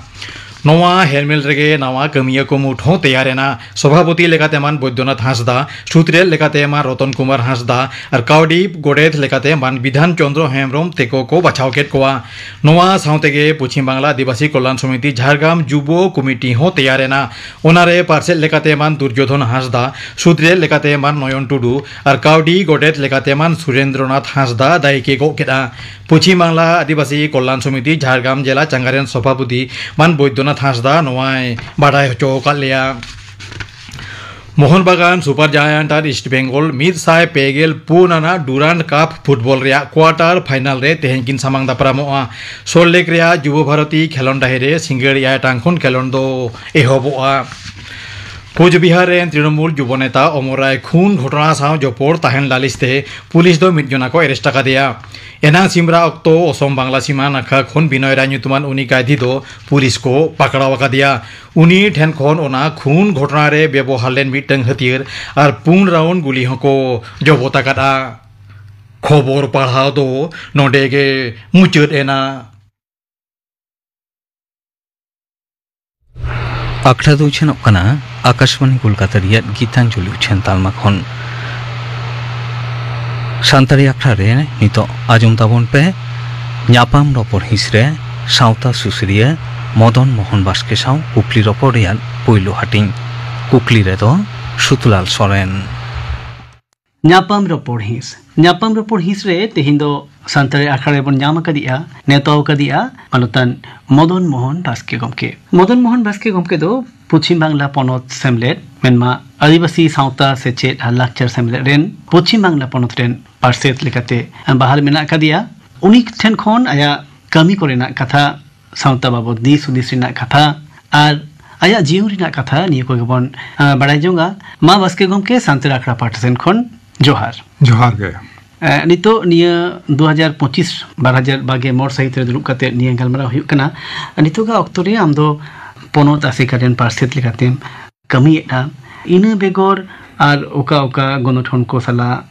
ᱱᱚᱣᱟ ᱦᱮᱞᱢᱮᱞ ᱨᱮᱜᱮ ᱱᱟᱣᱟ ᱠᱟᱹᱢᱤᱭᱟᱹ ᱠᱚ ᱢᱩᱴ ᱦᱚᱸ ᱛᱮᱭᱟᱨ ᱮᱱᱟ᱾ ᱥᱚᱵᱷᱟᱯᱚᱛᱤ ᱞᱮᱠᱟᱛᱮ ᱢᱟᱱ ᱵᱳᱭᱫᱚᱱᱟᱛᱷ ᱦᱟᱸᱥᱫᱟ, ᱥᱩᱛᱨᱮᱛ ᱞᱮᱠᱟᱛᱮ ᱢᱟᱱ ᱨᱚᱛᱚᱱ ᱠᱩᱢᱟᱨ ᱦᱟᱸᱥᱫᱟ ᱟᱨ ᱠᱟᱹᱣᱰᱤ ᱜᱚᱰᱮᱛ ᱞᱮᱠᱟᱛᱮ ᱢᱟᱱ ᱵᱤᱫᱷᱟᱱ ᱪᱚᱸᱫᱽᱨᱚ ᱦᱮᱢᱵᱽᱨᱚᱢ ᱛᱮᱠᱚ ᱠᱚ ᱵᱟᱪᱷᱟᱣ ᱠᱮᱫ ᱠᱚᱣᱟ᱾ ᱱᱚᱣᱟ ᱥᱟᱶᱛᱮᱜᱮ ᱯᱚᱪᱷᱤᱢ ᱵᱟᱝᱞᱟ ᱟᱹᱫᱤᱵᱟᱹᱥᱤ ᱠᱚᱞᱞᱟᱱ ᱥᱚᱢᱤᱛᱤ ᱡᱷᱟᱲᱜᱨᱟᱢ ᱡᱩᱵᱚ ᱠᱚᱢᱤᱴᱤ ᱦᱚᱸ ᱛᱮᱭᱟᱨ ᱮᱱᱟ᱾ ᱚᱱᱟᱨᱮ ᱯᱟᱨᱥᱮᱛ ᱞᱮᱠᱟᱛᱮ ᱢᱟᱱ ᱫᱩᱨᱡᱳᱫᱷᱚᱱ ᱦᱟᱸᱥᱫᱟ, ᱥᱩᱛᱨᱮᱛ ᱞᱮᱠᱟᱛᱮ ᱢᱟᱱ ᱱᱚᱭᱚᱱ ᱴᱩᱰᱩ ᱟᱨ ᱠᱟᱹᱣᱰᱤ ᱜᱚᱰᱮᱛ ᱞᱮᱠᱟᱛᱮ ᱢᱟᱱ ᱥᱩᱨᱮᱱᱫᱨᱚᱱᱟᱛᱷ ᱦᱟᱸᱥᱫᱟ ᱫᱟᱹᱭᱤᱠ ᱮ ᱜᱚᱜ ᱠᱮᱫᱼᱟ᱾ ᱯᱚᱪᱷᱤᱢ ᱵᱟᱝᱞᱟ ᱟᱹᱫᱤᱵᱟᱹᱥᱤ ᱠᱚᱞᱞᱟᱱ ᱥᱚᱢᱤᱛᱤ ᱡᱷᱟᱲᱜᱨᱟᱢ ᱡᱮᱞᱟ ᱪᱟᱸᱜᱟ ᱨᱮᱱ ᱥᱚᱵᱷᱟᱯᱚᱛᱤ ᱢᱟᱱ ᱵᱳᱭᱫᱚᱱᱟᱛᱷ ᱦᱟᱸᱥᱫᱟ ᱱᱚᱣᱟᱭ ᱵᱟᱰᱟᱭ ᱦᱚᱪᱚ ᱟᱠᱟᱫ ᱞᱮᱭᱟ᱾ ᱢᱳᱦᱚᱱ ᱵᱟᱜᱟᱱ ᱥᱩᱯᱟᱨ ᱡᱟᱭᱟᱱᱴ ᱟᱨ ᱤᱥᱴ ᱵᱮᱝᱜᱚᱞ ᱢᱤᱫ ᱥᱟᱭ ᱯᱮ ᱜᱮᱞ ᱯᱩᱱ ᱟᱱᱟᱜ ᱰᱩᱨᱟᱱᱰ ᱠᱟᱯ ᱯᱷᱩᱴᱵᱚᱞ ᱨᱮᱭᱟᱜ ᱠᱣᱟᱴᱟᱨ ᱯᱷᱟᱭᱱᱟᱞ ᱨᱮ ᱛᱮᱦᱮᱧ ᱠᱤᱱ ᱥᱟᱢᱟᱝ ᱫᱟᱯᱨᱟᱢᱚᱜᱼᱟ᱾ ᱥᱚᱞᱴ ᱞᱮᱠ ᱨᱮᱭᱟᱜ ᱡᱩᱵᱚ ᱵᱷᱟᱨᱚᱛᱤ ᱠᱷᱮᱞᱚᱱᱰ ᱰᱟᱹᱦᱤ ᱨᱮ ᱥᱤᱸᱜᱟᱹᱲ ᱮᱭᱟᱭ ᱴᱟᱲᱟᱝ ᱠᱷᱚᱱ ᱠᱷᱮᱞᱚᱱᱰ ᱫᱚ ᱮᱦᱚᱵᱚᱜᱼᱟ᱾ ᱠᱳᱪᱵᱤᱦᱟᱨ ᱨᱮᱱ ᱛᱨᱤᱱᱚᱢᱩᱞ ᱡᱩᱵᱚ ᱱᱮᱛᱟ ᱚᱢᱚᱨ ᱨᱟᱭ ᱠᱷᱩᱱ ᱜᱷᱚᱴᱚᱱᱟ ᱥᱟᱶ ᱡᱚᱯᱚᱲ ᱛᱟᱦᱮᱱ ᱞᱟᱹᱞᱤᱥ ᱛᱮ ᱯᱩᱞᱤᱥ ᱫᱚ ᱢᱤᱫ ᱡᱚᱱᱟ ᱠᱚ ᱮᱨᱮᱥᱴ ᱟᱠᱟᱫᱮᱭᱟ᱾ ᱮᱱᱟᱝ ᱥᱤᱢᱨᱟ ᱚᱠᱛᱚ ᱚᱥᱚᱢ ᱵᱟᱝᱞᱟ ᱥᱤᱢᱟ ᱱᱟᱠᱷᱟ ᱠᱷᱚᱱ ᱵᱤᱱᱚᱭ ᱨᱟᱭ ᱧᱩᱛᱩᱢᱟᱱ ᱩᱱᱤ ᱠᱟᱭᱫᱷᱤ ᱫᱚ ᱯᱩᱞᱤᱥ ᱠᱚ ᱯᱟᱠᱲᱟᱣ ᱟᱠᱟᱫᱮᱭᱟ᱾ ᱩᱱᱤ ᱴᱷᱮᱱ ᱠᱷᱚᱱ ᱚᱱᱟ ᱠᱷᱩᱱ ᱜᱷᱚᱴᱚᱱᱟ ᱨᱮ ᱵᱮᱵᱚᱦᱟᱨ ᱞᱮᱱ ᱢᱤᱫᱴᱟᱝ ᱦᱟᱹᱛᱭᱟᱹᱨ ᱟᱨ ᱯᱩᱱ ᱨᱟᱣᱩᱱᱰ ᱜᱩᱞᱤ ᱦᱚᱸᱠᱚ ᱡᱚᱵᱚᱛ ᱟᱠᱟᱫᱼᱟ᱾ ᱠᱷᱚᱵᱚᱨ ᱯᱟᱲᱦᱟᱣ ᱫᱚ ᱱᱚᱰᱮ ᱜᱮ ᱢᱩᱪᱟᱹᱫ ᱮᱱᱟ᱾ ᱟᱠᱷᱲᱟ ᱫᱚ ᱩᱪᱷᱟᱹᱱᱚᱜ ᱠᱟᱱᱟ ᱟᱠᱟᱥᱵᱟᱱᱤ ᱠᱳᱞᱠᱟᱛᱟ ᱨᱮᱭᱟᱜ ᱜᱤᱛᱟᱧᱡᱚᱞᱤ ᱩᱪᱷᱟᱹᱱ ᱛᱟᱞᱢᱟ ᱠᱷᱚᱱ᱾ ᱥᱟᱱᱛᱟᱲᱤ ᱟᱠᱷᱲᱟ ᱨᱮ ᱱᱤᱛᱚᱜ ᱟᱸᱡᱚᱢ ᱛᱟᱵᱚᱱ ᱯᱮ ᱧᱟᱯᱟᱢ ᱨᱚᱯᱚᱲ ᱦᱤᱸᱥ ᱨᱮ ᱥᱟᱶᱛᱟ ᱥᱩᱥᱟᱹᱨᱤᱭᱟᱹ ᱢᱚᱫᱚᱱ ᱢᱳᱦᱚᱱ ᱵᱟᱥᱠᱮ ᱥᱟᱶ ᱠᱩᱠᱞᱤ ᱨᱚᱯᱚᱲ ᱨᱮᱭᱟᱜ ᱯᱩᱭᱞᱩ ᱦᱟᱹᱴᱤᱧ᱾ ᱠᱩᱠᱞᱤ ᱨᱮᱫᱚ ᱥᱩᱛᱞᱟᱞ ᱥᱚᱨᱮᱱ᱾ ᱧᱟᱯᱟᱢ ᱨᱚᱯᱚᱲ ᱦᱤᱸᱥ᱾ ᱧᱟᱯᱟᱢ ᱨᱚᱯᱚᱲ ᱦᱤᱸᱥ ᱨᱮ ᱛᱮᱦᱮᱧ ᱫᱚ ᱥᱟᱱᱛᱟᱲᱤ ᱟᱠᱷᱲᱟ ᱨᱮᱵᱚᱱ ᱧᱟᱢ ᱟᱠᱟᱫᱮᱭᱟ, ᱱᱮᱣᱛᱟ ᱟᱠᱟᱫᱮᱭᱟ ᱢᱟᱱᱚᱛᱟᱱ ᱢᱚᱫᱚᱱ ᱢᱳᱦᱚᱱ ᱵᱟᱥᱠᱮ ᱜᱚᱢᱠᱮ᱾ ᱢᱚᱫᱚᱱ ᱢᱳᱦᱚᱱ ᱵᱟᱥᱠᱮ ᱜᱚᱢᱠᱮ ᱫᱚ ᱯᱚᱪᱷᱤᱢ ᱵᱟᱝᱞᱟ ᱯᱚᱱᱚᱛ ᱥᱮᱢᱞᱮᱫ, ᱢᱮᱱᱢᱟ ᱟᱹᱫᱤᱵᱟᱹᱥᱤ ᱥᱟᱶᱛᱟ ᱥᱮᱪᱮᱫ ᱟᱨ ᱞᱟᱠᱪᱟᱨ ᱥᱮᱢᱞᱮᱫ ᱨᱮᱱ ᱯᱚᱪᱷᱤᱢ ᱵᱟᱝᱞᱟ ᱯᱚᱱᱚᱛ ᱨᱮᱱ ᱯᱟᱨᱥᱮᱛ ᱞᱮᱠᱟᱛᱮ ᱵᱟᱦᱟᱞ ᱢᱮᱱᱟᱜ ᱟᱠᱟᱫᱮᱭᱟ᱾ ᱩᱱᱤ ᱴᱷᱮᱱ ᱠᱷᱚᱱ ᱟᱭᱟᱜ ᱠᱟᱹᱢᱤ ᱠᱚᱨᱮᱱᱟᱜ ᱠᱟᱛᱷᱟ, ᱥᱟᱶᱛᱟ ᱵᱟᱵᱚᱫ ᱫᱤᱥ ᱦᱩᱫᱤᱥ ᱨᱮᱱᱟᱜ ᱠᱟᱛᱷᱟ ᱟᱨ ᱟᱭᱟᱜ ᱡᱤᱭᱚᱱ ᱨᱮᱱᱟᱜ ᱠᱟᱛᱷᱟ, ᱱᱤᱭᱟᱹ ᱠᱚᱜᱮ ᱵᱚᱱ, ᱟᱸ, ᱵᱟᱲᱟᱭ ᱡᱚᱝᱟ᱾ ᱢᱟ ᱵᱟᱥᱠᱮ ᱜᱚᱢᱠᱮ, ᱥᱟᱱᱛᱟᱲ ᱟᱠᱷᱲᱟ ᱯᱟᱦᱴᱟ ᱥᱮᱱ ᱠᱷᱚᱱ ᱡᱚᱦᱟᱨ᱾ ᱡᱚᱦᱟᱨ ᱜᱮ᱾ ᱮ, ᱱᱤᱛᱚᱜ ᱱᱤᱭᱟᱹ ᱫᱩ ᱦᱟᱡᱟᱨ ᱯᱚᱸᱪᱤᱥ, ᱵᱟᱨ ᱦᱟᱡᱟᱨ ᱵᱟᱜᱮ ᱢᱚᱬᱮ ᱥᱟᱹᱦᱤᱛ ᱨᱮ ᱫᱩᱲᱩᱵ ᱠᱟᱛᱮ ᱱᱤᱭᱟᱹ ᱜᱟᱞᱢᱟᱨᱟᱣ ᱦᱩᱭᱩᱜ ᱠᱟᱱᱟ᱾ ᱱᱤᱛᱚᱜᱟᱜ ᱚᱠᱛᱚ ᱨᱮ ᱟᱢ ᱫᱚ ᱯᱚᱱᱚᱛ ᱟᱥᱮᱠᱟ ᱨᱮᱱ ᱯᱟᱨᱥᱮᱛ ᱞᱮᱠᱟᱛᱮᱢ ᱠᱟᱹᱢᱤᱭᱮᱫᱼᱟ᱾ ᱤᱱᱟᱹ ᱵᱮᱜᱚᱨ ᱟᱨ ᱚᱠᱟ ᱚᱠᱟ ᱜᱚᱱᱚᱴᱷᱚᱱ ᱠᱚ ᱥᱟᱞᱟᱜ,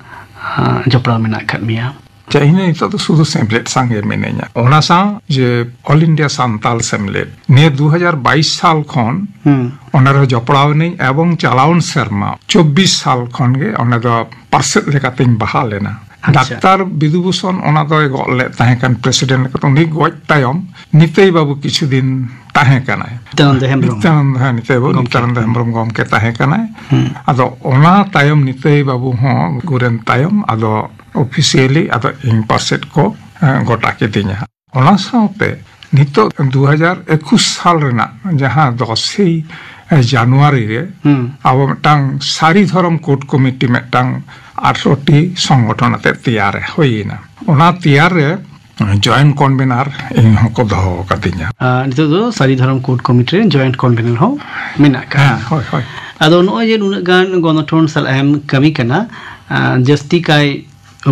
ᱟᱸ, ᱡᱚᱯᱲᱟᱣ ᱢᱮᱱᱟᱜ ᱟᱠᱟᱫ ᱢᱮᱭᱟ? ᱪᱮ, ᱤᱧ ᱫᱚ ᱱᱤᱛᱚᱜ ᱫᱚ ᱥᱩᱫᱷᱩ ᱥᱮᱢᱞᱮᱫ ᱥᱟᱝᱜᱮ ᱢᱤᱱᱟᱹᱧᱟ᱾ ᱚᱱᱟ ᱥᱟᱶ ᱡᱮ All India ᱥᱟᱱᱛᱟᱞ ᱥᱮᱢᱞᱮᱫ, ᱱᱤᱭᱟᱹ ᱫᱩ ᱦᱟᱡᱟᱨ ᱵᱟᱭᱤᱥ ᱥᱟᱞ ᱠᱷᱚᱱ ᱦᱩᱸ᱾ ᱚᱱᱟ ᱨᱮ ᱡᱚᱯᱲᱟᱣ ᱮᱱᱟᱹᱧ ᱮᱵᱚᱝ ᱪᱟᱞᱟᱣᱮᱱ ᱥᱮᱨᱢᱟ ᱪᱚᱵᱵᱤᱥ ᱥᱟᱞ ᱠᱷᱚᱱ ᱜᱮ ᱚᱸᱰᱮ ᱫᱚ ᱯᱟᱨᱥᱮᱛ ᱞᱮᱠᱟᱛᱤᱧ ᱵᱟᱦᱟᱞ ᱮᱱᱟ᱾ ᱟᱪᱪᱷᱟ᱾ ᱰᱟᱠᱛᱟᱨ ᱵᱤᱫᱩ ᱵᱷᱩᱥᱚᱱ ᱚᱱᱟ ᱫᱚᱭ ᱜᱚᱜ ᱞᱮᱫ ᱛᱟᱦᱮᱸ ᱠᱟᱱ ᱯᱨᱮᱥᱤᱰᱮᱱᱴ ᱞᱮᱠᱟᱛᱮ, ᱩᱱᱤ ᱜᱚᱡ ᱛᱟᱭᱚᱢ ᱱᱤᱛᱟᱹᱭ ᱵᱟᱹᱵᱩ ᱠᱤᱪᱷᱩ ᱫᱤᱱ ᱛᱟᱦᱮᱸ ᱠᱟᱱᱟᱭ᱾ ᱱᱤᱛᱭᱟᱱᱚᱱᱫᱚ ᱦᱮᱢᱵᱨᱚᱢ᱾ ᱱᱤᱛᱭᱟᱱᱚᱱᱫᱚ, ᱦᱮᱸ, ᱱᱤᱛᱭᱟᱱᱚᱱᱫᱚ ᱜᱚᱢᱠᱮ᱾ ᱱᱤᱛᱭᱟᱱᱚᱱᱫᱚ ᱦᱮᱢᱵᱨᱚᱢ ᱜᱚᱢᱠᱮ ᱛᱟᱦᱮᱸ ᱠᱟᱱᱟᱭ᱾ ᱦᱩᱸ᱾ ᱟᱫᱚ ᱚᱱᱟ ᱛᱟᱭᱚᱢ ᱱᱤᱛᱟᱹᱭ ᱵᱟᱹᱵᱩ ᱦᱚᱸ ᱜᱩᱨᱮᱱ ᱛᱟᱭᱚᱢ ᱟᱫᱚ ᱚᱯᱷᱤᱥᱤᱭᱟᱞᱤ ᱟᱫᱚ ᱤᱧ ᱯᱟᱨᱥᱮᱛ ᱠᱚ, ᱮᱸ, ᱜᱚᱴᱟ ᱠᱤᱫᱤᱧᱟ᱾ ᱚᱱᱟ ᱥᱟᱶᱛᱮ ᱱᱤᱛᱚᱜ ᱫᱩ ᱦᱟᱡᱟᱨ ᱮᱠᱩᱥ ᱥᱟᱞ ᱨᱮᱱᱟᱜ ᱡᱟᱦᱟᱸ ᱫᱚᱥᱮᱭ ᱡᱟᱱᱩᱣᱟᱨᱤ ᱨᱮ ᱦᱩᱸ᱾ ᱟᱵᱚ ᱢᱤᱫᱴᱟᱝ ᱥᱟᱹᱨᱤ ᱫᱷᱚᱨᱚᱢ ᱠᱳᱰ ᱠᱚᱢᱤᱴᱤ ᱢᱤᱫᱴᱟᱝ ᱟᱴᱷᱨᱚ ᱴᱤ ᱥᱚᱝᱜᱚᱴᱷᱚᱱ ᱟᱛᱮ ᱛᱮᱭᱟᱨ ᱦᱩᱭᱮᱱᱟ᱾ ᱚᱱᱟ ᱛᱮᱭᱟᱨ ᱨᱮ ᱡᱚᱭᱮᱱᱴ ᱠᱚᱱᱵᱷᱮᱱᱟᱨ ᱤᱧ ᱦᱚᱸᱠᱚ ᱫᱚᱦᱚ ᱟᱠᱟᱫᱤᱧᱟ᱾ ᱟᱨ ᱱᱤᱛᱚᱜ ᱫᱚ ᱥᱟᱹᱨᱤ ᱫᱷᱚᱨᱚᱢ ᱠᱳᱰ ᱠᱚᱢᱤᱴᱤ ᱨᱮ ᱡᱚᱭᱮᱱᱴ ᱠᱚᱱᱵᱷᱮᱱᱟᱨ ᱦᱚᱸ ᱢᱮᱱᱟᱜ ᱟᱠᱟᱫ ᱦᱮᱸ, ᱢᱮᱭᱟ᱾ ᱦᱳᱭ, ᱦᱳᱭ᱾ ᱟᱫᱚ ᱱᱚᱜᱼᱚᱭ ᱡᱮ ᱱᱩᱱᱟᱹᱜ ᱜᱟᱱ ᱜᱚᱱᱚᱴᱷᱚᱱ ᱥᱟᱞᱟᱜ ᱮᱢ ᱠᱟᱹᱢᱤ ᱠᱟᱱᱟ, ᱟᱸ, ᱡᱟᱹᱥᱛᱤ ᱠᱟᱭ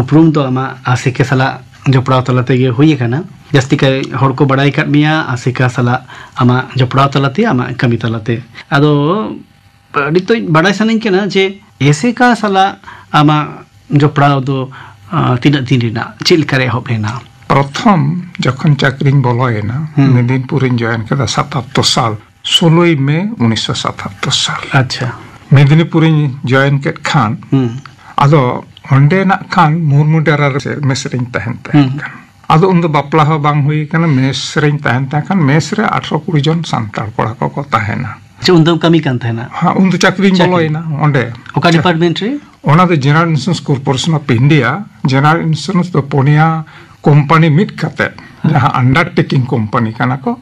ᱩᱯᱨᱩᱢ ᱫᱚ ᱟᱢᱟᱜ ᱟᱥᱮᱠᱟ ᱥᱟᱞᱟᱜ ᱡᱚᱯᱲᱟᱣ ᱛᱟᱞᱟ ᱛᱮᱜᱮ ᱦᱩᱭ ᱟᱠᱟᱱᱟ᱾ ᱡᱟᱹᱥᱛᱤ ᱠᱟᱭ ᱦᱚᱲ ᱠᱚ ᱵᱟᱲᱟᱭ ᱟᱠᱟᱫ ᱢᱮᱭᱟ ᱟᱥᱮᱠᱟ ᱥᱟᱞᱟᱜ ᱟᱢᱟᱜ ᱡᱚᱯᱲᱟᱣ ᱛᱟᱞᱟᱛᱮ, ᱟᱢᱟᱜ ᱠᱟᱹᱢᱤ ᱛᱟᱞᱟᱛᱮ᱾ ᱟᱫᱚ ᱱᱤᱛᱚᱜ ᱵᱟᱲᱟᱭ ᱥᱟᱱᱟᱧ ᱠᱟᱱᱟ ᱡᱮ ᱮᱥᱮᱠᱟ ᱥᱟᱞᱟᱜ ᱟᱢᱟᱜ ᱡᱚᱯᱲᱟᱣ ᱫᱚ, ᱟᱸ, ᱛᱤᱱᱟᱹᱜ ᱫᱤᱱ ᱨᱮᱱᱟᱜ, ᱪᱮᱫ ᱞᱮᱠᱟᱨᱮ ᱮᱦᱚᱵ ᱞᱮᱱᱟ? ᱯᱨᱚᱛᱷᱚᱢ ᱡᱚᱠᱷᱚᱱ ᱪᱟᱹᱠᱨᱤᱧ ᱵᱚᱞᱚᱭᱮᱱᱟ, ᱦᱩᱸ᱾ ᱢᱮᱫᱤᱱᱯᱩᱨᱤᱧ ᱡᱚᱭᱮᱱ ᱠᱮᱫᱟ ᱥᱟᱛᱟᱛᱛᱚᱨ ᱥᱟᱞ, ᱥᱳᱞᱳᱭ ᱢᱮ ᱩᱱᱤᱥᱥᱚ ᱥᱟᱛᱟᱛᱛᱚᱨ ᱥᱟᱞ᱾ ᱟᱪᱪᱷᱟ᱾ ᱢᱮᱫᱤᱱᱤᱯᱩᱨᱤᱧ ᱡᱚᱭᱮᱱ ᱠᱮᱫ ᱠᱷᱟᱱ, ᱦᱩᱸ᱾ ᱟᱫᱚ ᱚᱸᱰᱮ ᱱᱟᱜ ᱠᱷᱟᱱ ᱢᱩᱨᱢᱩ ᱰᱮᱨᱟ ᱨᱮ ᱢᱮᱥ ᱨᱤᱧ ᱛᱟᱦᱮᱱ ᱛᱟᱦᱮᱸ ᱦᱩᱸ᱾ ᱠᱟᱱᱟ᱾ ᱟᱫᱚ ᱩᱱᱫᱚ ᱵᱟᱯᱞᱟ ᱦᱚᱸ ᱵᱟᱝ ᱦᱩᱭ ᱠᱟᱱᱟ, ᱢᱮᱥ ᱨᱤᱧ ᱛᱟᱦᱮᱱ ᱛᱟᱦᱮᱸ ᱠᱷᱟᱱ, ᱢᱮᱥ ᱨᱮ ᱟᱴᱷᱨᱚ ᱠᱩᱲᱤ ᱡᱚᱱ ᱥᱟᱱᱛᱟᱲ ᱠᱚᱲᱟ ᱠᱚᱠᱚ ᱛᱟᱦᱮᱱᱟ᱾ ᱟᱪᱪᱷᱟ, ᱩᱱᱫᱚᱢ ᱠᱟᱹᱢᱤ ᱠᱟᱱ ᱛᱟᱦᱮᱱᱟ? ᱦᱮᱸ, ᱩᱱᱫᱚ ᱪᱟᱹᱠᱨᱤᱧ ᱪᱟᱹᱠᱨᱤ᱾ ᱵᱚᱞᱚᱭᱮᱱᱟ ᱚᱸᱰᱮ᱾ ᱚᱠᱟ ᱪᱟ- department ᱨᱮ? ᱚᱱᱟ ᱫᱚ General Insurance Corporation of India, General Insurance ᱫᱚ ᱯᱩᱱᱭᱟ ᱠᱳᱢᱯᱟᱱᱤ ᱢᱤᱫ ᱠᱟᱛᱮ, ᱦᱮᱸ᱾ ᱡᱟᱦᱟᱸ undertaking ᱠᱳᱢᱯᱟᱱᱤ ᱠᱟᱱᱟ ᱠᱚ,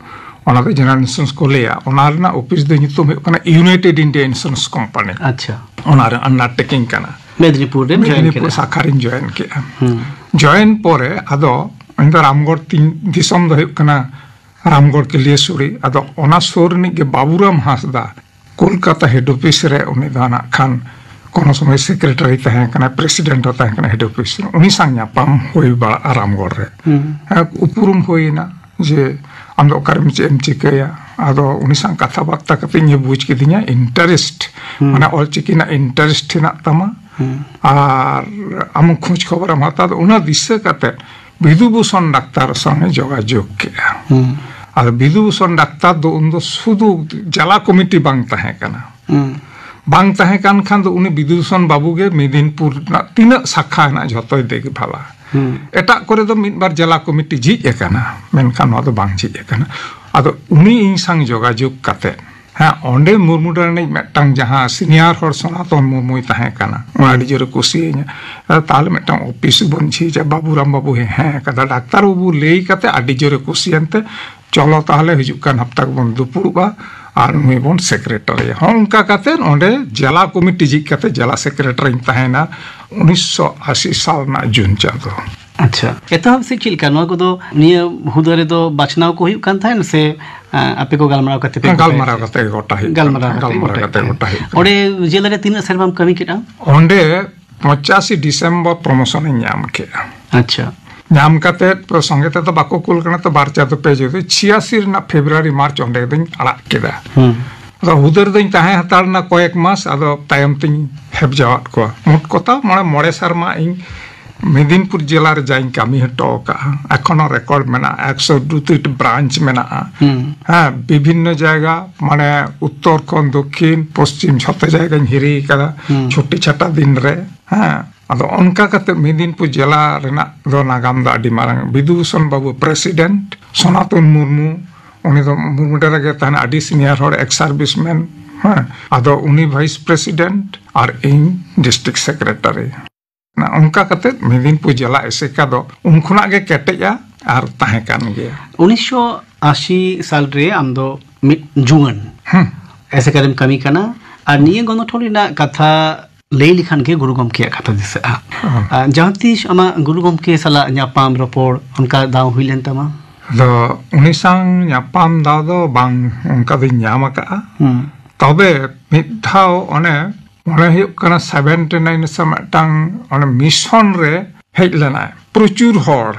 ᱚᱱᱟ ᱫᱚ General Insurance ᱠᱚ ᱞᱟᱹᱭᱟ᱾ ᱚᱱᱟ ᱨᱮᱱᱟᱜ ᱚᱯᱷᱤᱥ ᱫᱚ ᱧᱩᱛᱩᱢ ᱦᱩᱭᱩᱜ ᱠᱟᱱᱟ United India Insurance Company᱾ ᱟᱪᱪᱷᱟ᱾ ᱚᱱᱟ ᱨᱮ undertaking ᱠᱟᱱᱟ᱾ ᱢᱮᱫᱽᱱᱤᱯᱩᱨ ᱨᱮᱢ join ᱢᱮᱫᱽᱱᱤᱯᱩᱨ ᱠᱮᱫᱟ? ᱥᱟᱠᱷᱟ ᱨᱤᱧ join ᱠᱮᱫᱼᱟ᱾ ᱦᱩᱸ᱾ Join ᱯᱚᱨᱮ ᱟᱫᱚ ᱤᱧ ᱫᱚ ᱨᱟᱢᱜᱚᱲ ᱛᱤᱧ, ᱫᱤᱥᱚᱢ ᱫᱚ ᱦᱩᱭᱩᱜ ᱠᱟᱱᱟ ᱨᱟᱢᱜᱚᱲ ᱠᱤᱞᱤᱭᱟᱹᱥᱩᱲᱤ᱾ ᱟᱫᱚ ᱚᱱᱟ ᱥᱩᱨ ᱨᱤᱱᱤᱡ ᱜᱮ ᱵᱟᱵᱩᱨᱟᱢ ᱦᱟᱸᱥᱫᱟ, ᱠᱳᱞᱠᱟᱛᱟ head office ᱨᱮ ᱩᱱᱤ ᱫᱚ ᱱᱟᱜ ᱠᱷᱟᱱ ᱠᱳᱱᱳ ᱥᱚᱢᱚᱭ secretary ᱛᱟᱦᱮᱸ ᱠᱟᱱᱟ, president ᱦᱚᱸ ᱛᱟᱦᱮᱸ ᱠᱟᱱᱟ head office ᱨᱮ᱾ ᱩᱱᱤ ᱥᱟᱶ ᱧᱟᱯᱟᱢ ᱦᱩᱭ ᱵᱟᱲᱟᱜᱼᱟ ᱨᱟᱢᱜᱚᱲ ᱨᱮ᱾ ᱦᱩᱸ᱾ ᱦᱮᱸ, ᱩᱯᱨᱩᱢ ᱦᱩᱭᱮᱱᱟ ᱡᱮ ᱟᱢ ᱫᱚ ᱚᱠᱟᱨᱮᱢ ᱪᱮᱫ ᱮᱢ ᱪᱤᱠᱟᱹᱭᱟ᱾ ᱟᱫᱚ ᱩᱱᱤ ᱥᱟᱶ ᱠᱟᱛᱷᱟ ᱵᱟᱨᱛᱟ ᱠᱟᱛᱮ ᱤᱧ ᱵᱩᱡᱽ ᱠᱤᱫᱤᱧᱟ interest, ᱦᱩᱸ᱾ ᱢᱟᱱᱮ ᱚᱞᱪᱤᱠᱤ ᱨᱮᱱᱟᱜ interest ᱦᱮᱱᱟᱜ ᱛᱟᱢᱟ᱾ ᱦᱩᱸ᱾ ᱟᱨ ᱟᱢ ᱠᱷᱳᱡᱽ ᱠᱷᱚᱵᱚᱨᱮᱢ ᱦᱟᱛᱟᱣ ᱫᱟ, ᱚᱱᱟ ᱫᱤᱥᱟᱹ ᱠᱟᱛᱮ ᱵᱤᱫᱩ ᱵᱷᱩᱥᱚᱱ ᱰᱟᱠᱛᱟᱨ ᱥᱟᱶ ᱮ ᱡᱳᱜᱟᱡᱳᱜᱽ ᱠᱮᱫᱼᱟ᱾ ᱦᱩᱸ᱾ ᱟᱨ ᱵᱤᱫᱩ ᱵᱷᱩᱥᱚᱱ ᱰᱟᱠᱛᱟᱨ ᱫᱚ ᱩᱱᱫᱚ ᱥᱩᱫᱷᱩ ᱡᱮᱞᱟ ᱠᱚᱢᱤᱴᱤ ᱵᱟᱝ ᱛᱟᱦᱮᱸ ᱠᱟᱱᱟ᱾ ᱦᱩᱸ᱾ ᱵᱟᱝ ᱛᱟᱦᱮᱸ ᱠᱟᱱ ᱠᱷᱟᱱ ᱫᱚ ᱩᱱᱤ ᱵᱤᱫᱩ ᱵᱷᱩᱥᱚᱱ ᱵᱟᱵᱩ ᱜᱮ ᱢᱮᱫᱤᱱᱯᱩᱨ ᱨᱮᱱᱟᱜ ᱛᱤᱱᱟᱹᱜ ᱥᱟᱠᱷᱟ ᱦᱮᱱᱟᱜ ᱡᱷᱚᱛᱚᱭ ᱫᱮᱠᱷᱵᱷᱟᱞᱟ᱾ ᱦᱩᱸ᱾ ᱮᱴᱟᱜ ᱠᱚᱨᱮ ᱫᱚ ᱢᱤᱫ ᱵᱟᱨ ᱡᱮᱞᱟ ᱠᱚᱢᱤᱴᱤ ᱡᱷᱤᱡ ᱟᱠᱟᱱᱟ, ᱢᱮᱱᱠᱷᱟᱱ ᱱᱚᱣᱟ ᱫᱚ ᱵᱟᱝ ᱡᱷᱤᱡ ᱟᱠᱟᱱᱟ᱾ ᱟᱫᱚ ᱩᱱᱤ ᱤᱧ ᱥᱟᱝ ᱡᱳᱜᱟᱡᱳᱜᱽ ᱠᱟᱛᱮ, ᱦᱮᱸ, ᱚᱸᱰᱮ ᱢᱩᱨᱢᱩ ᱰᱮᱨᱟ ᱨᱤᱱᱤᱡ ᱢᱤᱫᱴᱟᱝ ᱡᱟᱦᱟᱸ senior ᱦᱚᱲ ᱥᱚᱱᱟᱛᱚᱱ ᱢᱩᱨᱢᱩᱭ ᱛᱟᱦᱮᱸ ᱠᱟᱱᱟ, ᱩᱱᱤ ᱟᱹᱰᱤ ᱡᱳᱨᱮ ᱠᱩᱥᱤᱭᱟᱹᱧᱟ᱾ ᱟᱫᱚ ᱛᱟᱦᱞᱮ ᱢᱤᱫᱴᱟᱝ ᱚᱯᱷᱤᱥ ᱵᱚᱱ ᱡᱷᱤᱡᱟ, ᱵᱟᱵᱩᱨᱟᱢ ᱵᱟᱵᱩ ᱦᱮᱸ, ᱦᱮᱸ ᱠᱟᱫᱟ᱾ ᱰᱟᱠᱛᱟᱨ ᱵᱟᱵᱩ ᱞᱟᱹᱭ ᱠᱟᱛᱮ ᱟᱹᱰᱤ ᱡᱳᱨᱮ ᱠᱩᱥᱤᱭᱮᱱ ᱛᱮ, "ᱪᱚᱞᱚ ᱛᱟᱦᱞᱮ ᱦᱤᱡᱩᱜ ᱠᱟᱱ ᱦᱟᱯᱛᱟ ᱜᱮᱵᱚᱱ ᱫᱩᱯᱩᱲᱩᱵᱼᱟ ᱟᱨ ᱱᱩᱭ ᱵᱚᱱ ᱥᱮᱠᱨᱮᱴᱟᱨᱤᱭᱟ᱾" ᱦᱚᱸ, ᱚᱱᱠᱟ ᱠᱟᱛᱮ ᱚᱸᱰᱮ ᱡᱮᱞᱟ ᱠᱚᱢᱤᱴᱤ ᱡᱷᱤᱡ ᱠᱟᱛᱮ ᱡᱮᱞᱟ ᱥᱮᱠᱨᱮᱴᱟᱨᱤᱧ ᱛᱟᱦᱮᱸᱭᱮᱱᱟ ᱩᱱᱤᱥᱥᱚ ᱟᱥᱤ ᱥᱟᱞ ᱨᱮᱱᱟᱜ ᱡᱩᱱ ᱪᱟᱸᱫᱚ᱾ ᱟᱪᱪᱷᱟ, ᱮᱛᱚᱦᱚᱵ ᱥᱮᱫ ᱪᱮᱫ ᱞᱮᱠᱟ ᱱᱚᱣᱟ ᱠᱚᱫᱚ, ᱱᱤᱭᱟᱹ ᱦᱩᱫᱟᱹ ᱨᱮᱫᱚ ᱵᱟᱪᱷᱱᱟᱣ ᱠᱚ ᱦᱩᱭᱩᱜ ᱠᱟᱱ ᱛᱟᱦᱮᱸᱱ ᱥᱮ ᱟᱯᱮ ᱠᱚ ᱜᱟᱞᱢᱟᱨᱟᱣ ᱠᱟᱛᱮ ᱯᱮ ᱜᱚᱴᱟᱭᱟ? ᱜᱟᱞᱢᱟᱨᱟᱣ ᱠᱟᱛᱮ ᱜᱮ ᱜᱚᱴᱟ ᱦᱩᱭᱩᱜ ᱠᱟᱱᱟ᱾ ᱜᱟᱞᱢᱟᱨᱟᱣ ᱠᱟᱛᱮ ᱜᱚᱴᱟ ᱦᱩᱭᱩᱜ ᱠᱟᱱᱟ᱾ ᱚᱸᱰᱮ ᱡᱮᱞᱟ ᱨᱮ ᱛᱤᱱᱟᱹᱜ ᱥᱮᱨᱢᱟᱢ ᱠᱟᱹᱢᱤ ᱠᱮᱫᱼᱟ? ᱚᱸᱰᱮ ᱯᱚᱸᱪᱟᱥᱤ ᱰᱤᱥᱮᱢᱵᱚᱨ ᱯᱨᱚᱢᱳᱥᱚᱱ ᱤᱧ ᱧᱟᱢ ᱠᱮᱫᱼᱟ᱾ ᱟᱪᱪᱷᱟ᱾ ᱧᱟᱢ ᱠᱟᱛᱮ ᱥᱚᱸᱜᱮ ᱛᱮᱫᱚ ᱵᱟᱠᱚ ᱠᱩᱞ ᱠᱟᱱᱟ ᱛᱚ, ᱵᱟᱨ ᱪᱟᱸᱫᱚ ᱯᱮ ᱪᱟᱸᱫᱚ, ᱪᱷᱤᱭᱟᱥᱤ ᱨᱮᱱᱟᱜ ᱯᱷᱮᱵᱽᱨᱩᱣᱟᱨᱤ ᱢᱟᱨᱪ ᱚᱸᱰᱮ ᱫᱚᱧ ᱟᱲᱟᱜ ᱠᱮᱫᱟ᱾ ᱦᱩᱸ᱾ ᱟᱫᱚ ᱦᱩᱫᱟᱹᱨ ᱫᱚᱧ ᱛᱟᱦᱮᱸ ᱦᱟᱛᱟᱲ ᱮᱱᱟ ᱠᱚᱭᱮᱠ ᱢᱟᱥ, ᱟᱫᱚ ᱛᱟᱭᱚᱢ ᱛᱤᱧ ᱦᱮᱯ ᱡᱟᱣᱟᱫ ᱠᱚᱣᱟ᱾ ᱢᱳᱴ ᱠᱚᱛᱟ ᱢᱚᱬᱮ, ᱢᱚᱬᱮ ᱥᱮᱨᱢᱟ ᱤᱧ ᱢᱮᱫᱤᱱᱯᱩᱨ ᱡᱮᱞᱟ ᱨᱮ ᱡᱟᱧ ᱠᱟᱹᱢᱤ ᱦᱚᱴᱚ ᱟᱠᱟᱫᱼᱟ᱾ ᱮᱠᱷᱚᱱᱳ ᱨᱮᱠᱚᱨᱰ ᱢᱮᱱᱟᱜᱼᱟ, ᱮᱠᱥᱚ ᱫᱩ ᱴᱤ ᱵᱨᱟᱧᱪ ᱢᱮᱱᱟᱜᱼᱟ᱾ ᱦᱩᱸ᱾ ᱦᱮᱸ, ᱵᱤᱵᱷᱤᱱᱱᱚ ᱡᱟᱭᱜᱟ, ᱢᱟᱱᱮ ᱩᱛᱛᱚᱨ ᱠᱷᱚᱱ ᱫᱚᱠᱠᱷᱤᱱ, ᱯᱚᱥᱪᱤᱢ, ᱡᱷᱚᱛᱚ ᱡᱟᱭᱜᱟᱧ ᱦᱤᱨᱤ ᱟᱠᱟᱫᱟ, ᱦᱩᱸ᱾ ᱪᱷᱩᱴᱤ ᱪᱷᱟᱴᱟ ᱫᱤᱱ ᱨᱮ᱾ ᱦᱮᱸ, ᱟᱫᱚ ᱚᱱᱠᱟ ᱠᱟᱛᱮ ᱢᱮᱫᱤᱱᱯᱩᱨ ᱡᱮᱞᱟ ᱨᱮᱱᱟᱜ ᱫᱚ ᱱᱟᱜᱟᱢ ᱫᱚ ᱟᱹᱰᱤ ᱢᱟᱨᱟᱝ᱾ ᱵᱤᱫᱩ ᱵᱷᱩᱥᱚᱱ ᱵᱟᱵᱩ ᱯᱨᱮᱥᱤᱰᱮᱱᱴ, ᱥᱚᱱᱟᱛᱚᱱ ᱢᱩᱨᱢᱩ, ᱩᱱᱤ ᱫᱚ ᱢᱩᱨᱢᱩᱰᱮ ᱨᱮᱜᱮ ᱛᱟᱦᱮᱱᱟ, ᱟᱹᱰᱤ ᱥᱤᱱᱤᱭᱟᱨ ᱦᱚᱲ, ᱮᱠᱥ ᱥᱟᱨᱵᱷᱤᱥ ᱢᱮᱱ᱾ ᱦᱮᱸ, ᱟᱫᱚ ᱩᱱᱤ ᱵᱷᱟᱭᱤᱥ ᱯᱨᱮᱥᱤᱰᱮᱱᱴ ᱟᱨ ᱤᱧ ᱰᱤᱥᱴᱨᱤᱠᱴ ᱥᱮᱠᱨᱮᱴᱟᱨᱤ᱾ ᱚᱱᱠᱟ ᱠᱟᱛᱮ ᱢᱮᱫᱤᱱᱯᱩᱨ ᱡᱮᱞᱟ ᱮᱥᱮᱠᱟ ᱫᱚ ᱩᱱ ᱠᱷᱚᱱᱟᱜ ᱜᱮ ᱠᱮᱴᱮᱡᱼᱟ ᱟᱨ ᱛᱟᱦᱮᱸ ᱠᱟᱱ ᱜᱮᱭᱟ᱾ ᱩᱱᱤᱥᱥᱚ ᱟᱥᱤ ᱥᱟᱞ ᱨᱮ ᱟᱢ ᱫᱚ ᱢᱤᱫ ᱡᱩᱣᱟᱹᱱ ᱦᱩᱸ᱾ ᱮᱥᱮᱠᱟ ᱨᱮᱢ ᱠᱟᱹᱢᱤ ᱠᱟᱱᱟ, ᱟᱨ ᱱᱤᱭᱟᱹ ᱜᱚᱱᱚᱴᱷᱚᱱ ᱨᱮᱱᱟᱜ ᱠᱟᱛᱷᱟ ᱞᱟᱹᱭ ᱞᱮᱠᱷᱟᱱ ᱜᱮ ᱜᱩᱨᱩ ᱜᱚᱢᱠᱮᱭᱟᱜ ᱠᱟᱛᱷᱟ ᱫᱤᱥᱟᱹᱜᱼᱟ᱾ ᱦᱩᱸ᱾ ᱟᱨ ᱡᱟᱦᱟᱸ ᱛᱤᱥ ᱟᱢᱟᱜ ᱜᱩᱨᱩ ᱜᱚᱢᱠᱮ ᱥᱟᱞᱟᱜ ᱧᱟᱯᱟᱢ ᱨᱚᱯᱚᱲ ᱚᱱᱠᱟ ᱫᱟᱣ ᱦᱩᱭ ᱞᱮᱱ ᱛᱟᱢᱟ? ᱟᱫᱚ ᱩᱱᱤ ᱥᱟᱶ ᱧᱟᱯᱟᱢ ᱫᱟᱣ ᱫᱚ ᱵᱟᱝ ᱚᱱᱠᱟ ᱫᱚᱧ ᱧᱟᱢ ᱟᱠᱟᱫᱼᱟ᱾ ᱦᱩᱸ᱾ ᱛᱚᱵᱮ ᱢᱤᱫ ᱫᱷᱟᱣ ᱚᱱᱮ ᱢᱚᱱᱮ ᱦᱩᱭᱩᱜ ᱠᱟᱱᱟ ᱥᱮᱵᱷᱮᱱᱴᱤ ᱱᱟᱭᱤᱱ ᱥᱮ ᱢᱤᱫᱴᱟᱝ ᱚᱱᱮ ᱢᱤᱥᱚᱱ ᱨᱮ ᱦᱮᱡ ᱞᱮᱱᱟᱭ, ᱯᱨᱚᱪᱩᱨ ᱦᱚᱲ᱾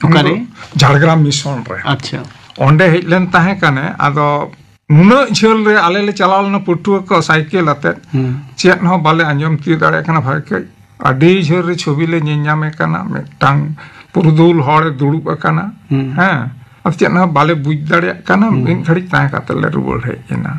ᱚᱠᱟᱨᱮ? ᱩᱱᱤ ᱫᱚ ᱡᱷᱟᱲᱜᱨᱟᱢ ᱢᱤᱥᱚᱱ ᱨᱮ᱾ ᱟᱪᱪᱷᱟ᱾ ᱚᱸᱰᱮ ᱦᱮᱡ ᱞᱮᱱ ᱛᱟᱦᱮᱸ ᱠᱟᱱᱮ, ᱟᱫᱚ ᱱᱩᱱᱟᱹᱜ ᱡᱷᱟᱹᱞ ᱨᱮ ᱟᱞᱮ ᱞᱮ ᱪᱟᱞᱟᱣ ᱞᱮᱱᱟ ᱯᱟᱹᱴᱷᱩᱣᱟᱹ ᱠᱚ ᱥᱟᱭᱠᱮᱞ ᱟᱛᱮᱫ, ᱦᱩᱸ᱾ ᱪᱮᱫ ᱦᱚᱸ ᱵᱟᱞᱮ ᱟᱸᱡᱚᱢ ᱛᱤᱭᱳᱜ ᱫᱟᱲᱮᱭᱟᱜ ᱠᱟᱱᱟ ᱵᱷᱟᱜᱮ ᱠᱟᱹᱡ᱾ ᱟᱹᱰᱤ ᱡᱷᱟᱹᱞ ᱨᱮ ᱪᱷᱚᱵᱤ ᱞᱮ ᱧᱮᱞ ᱧᱟᱢᱮ ᱠᱟᱱᱟ, ᱢᱤᱫᱴᱟᱝ ᱯᱩᱨᱩᱫᱷᱩᱞ ᱦᱚᱲᱮ ᱫᱩᱲᱩᱵ ᱟᱠᱟᱱᱟ᱾ ᱦᱩᱸ᱾ ᱦᱮᱸ, ᱟᱫᱚ ᱪᱮᱫ ᱦᱚᱸ ᱵᱟᱞᱮ ᱵᱩᱡᱽ ᱫᱟᱲᱮᱭᱟᱜ ᱠᱟᱱᱟ᱾ ᱦᱩᱸ᱾ ᱢᱤᱫ ᱜᱷᱟᱹᱲᱤᱡ ᱛᱟᱦᱮᱸ ᱠᱟᱛᱮ ᱞᱮ ᱨᱩᱣᱟᱹᱲ ᱦᱮᱡ ᱮᱱᱟ᱾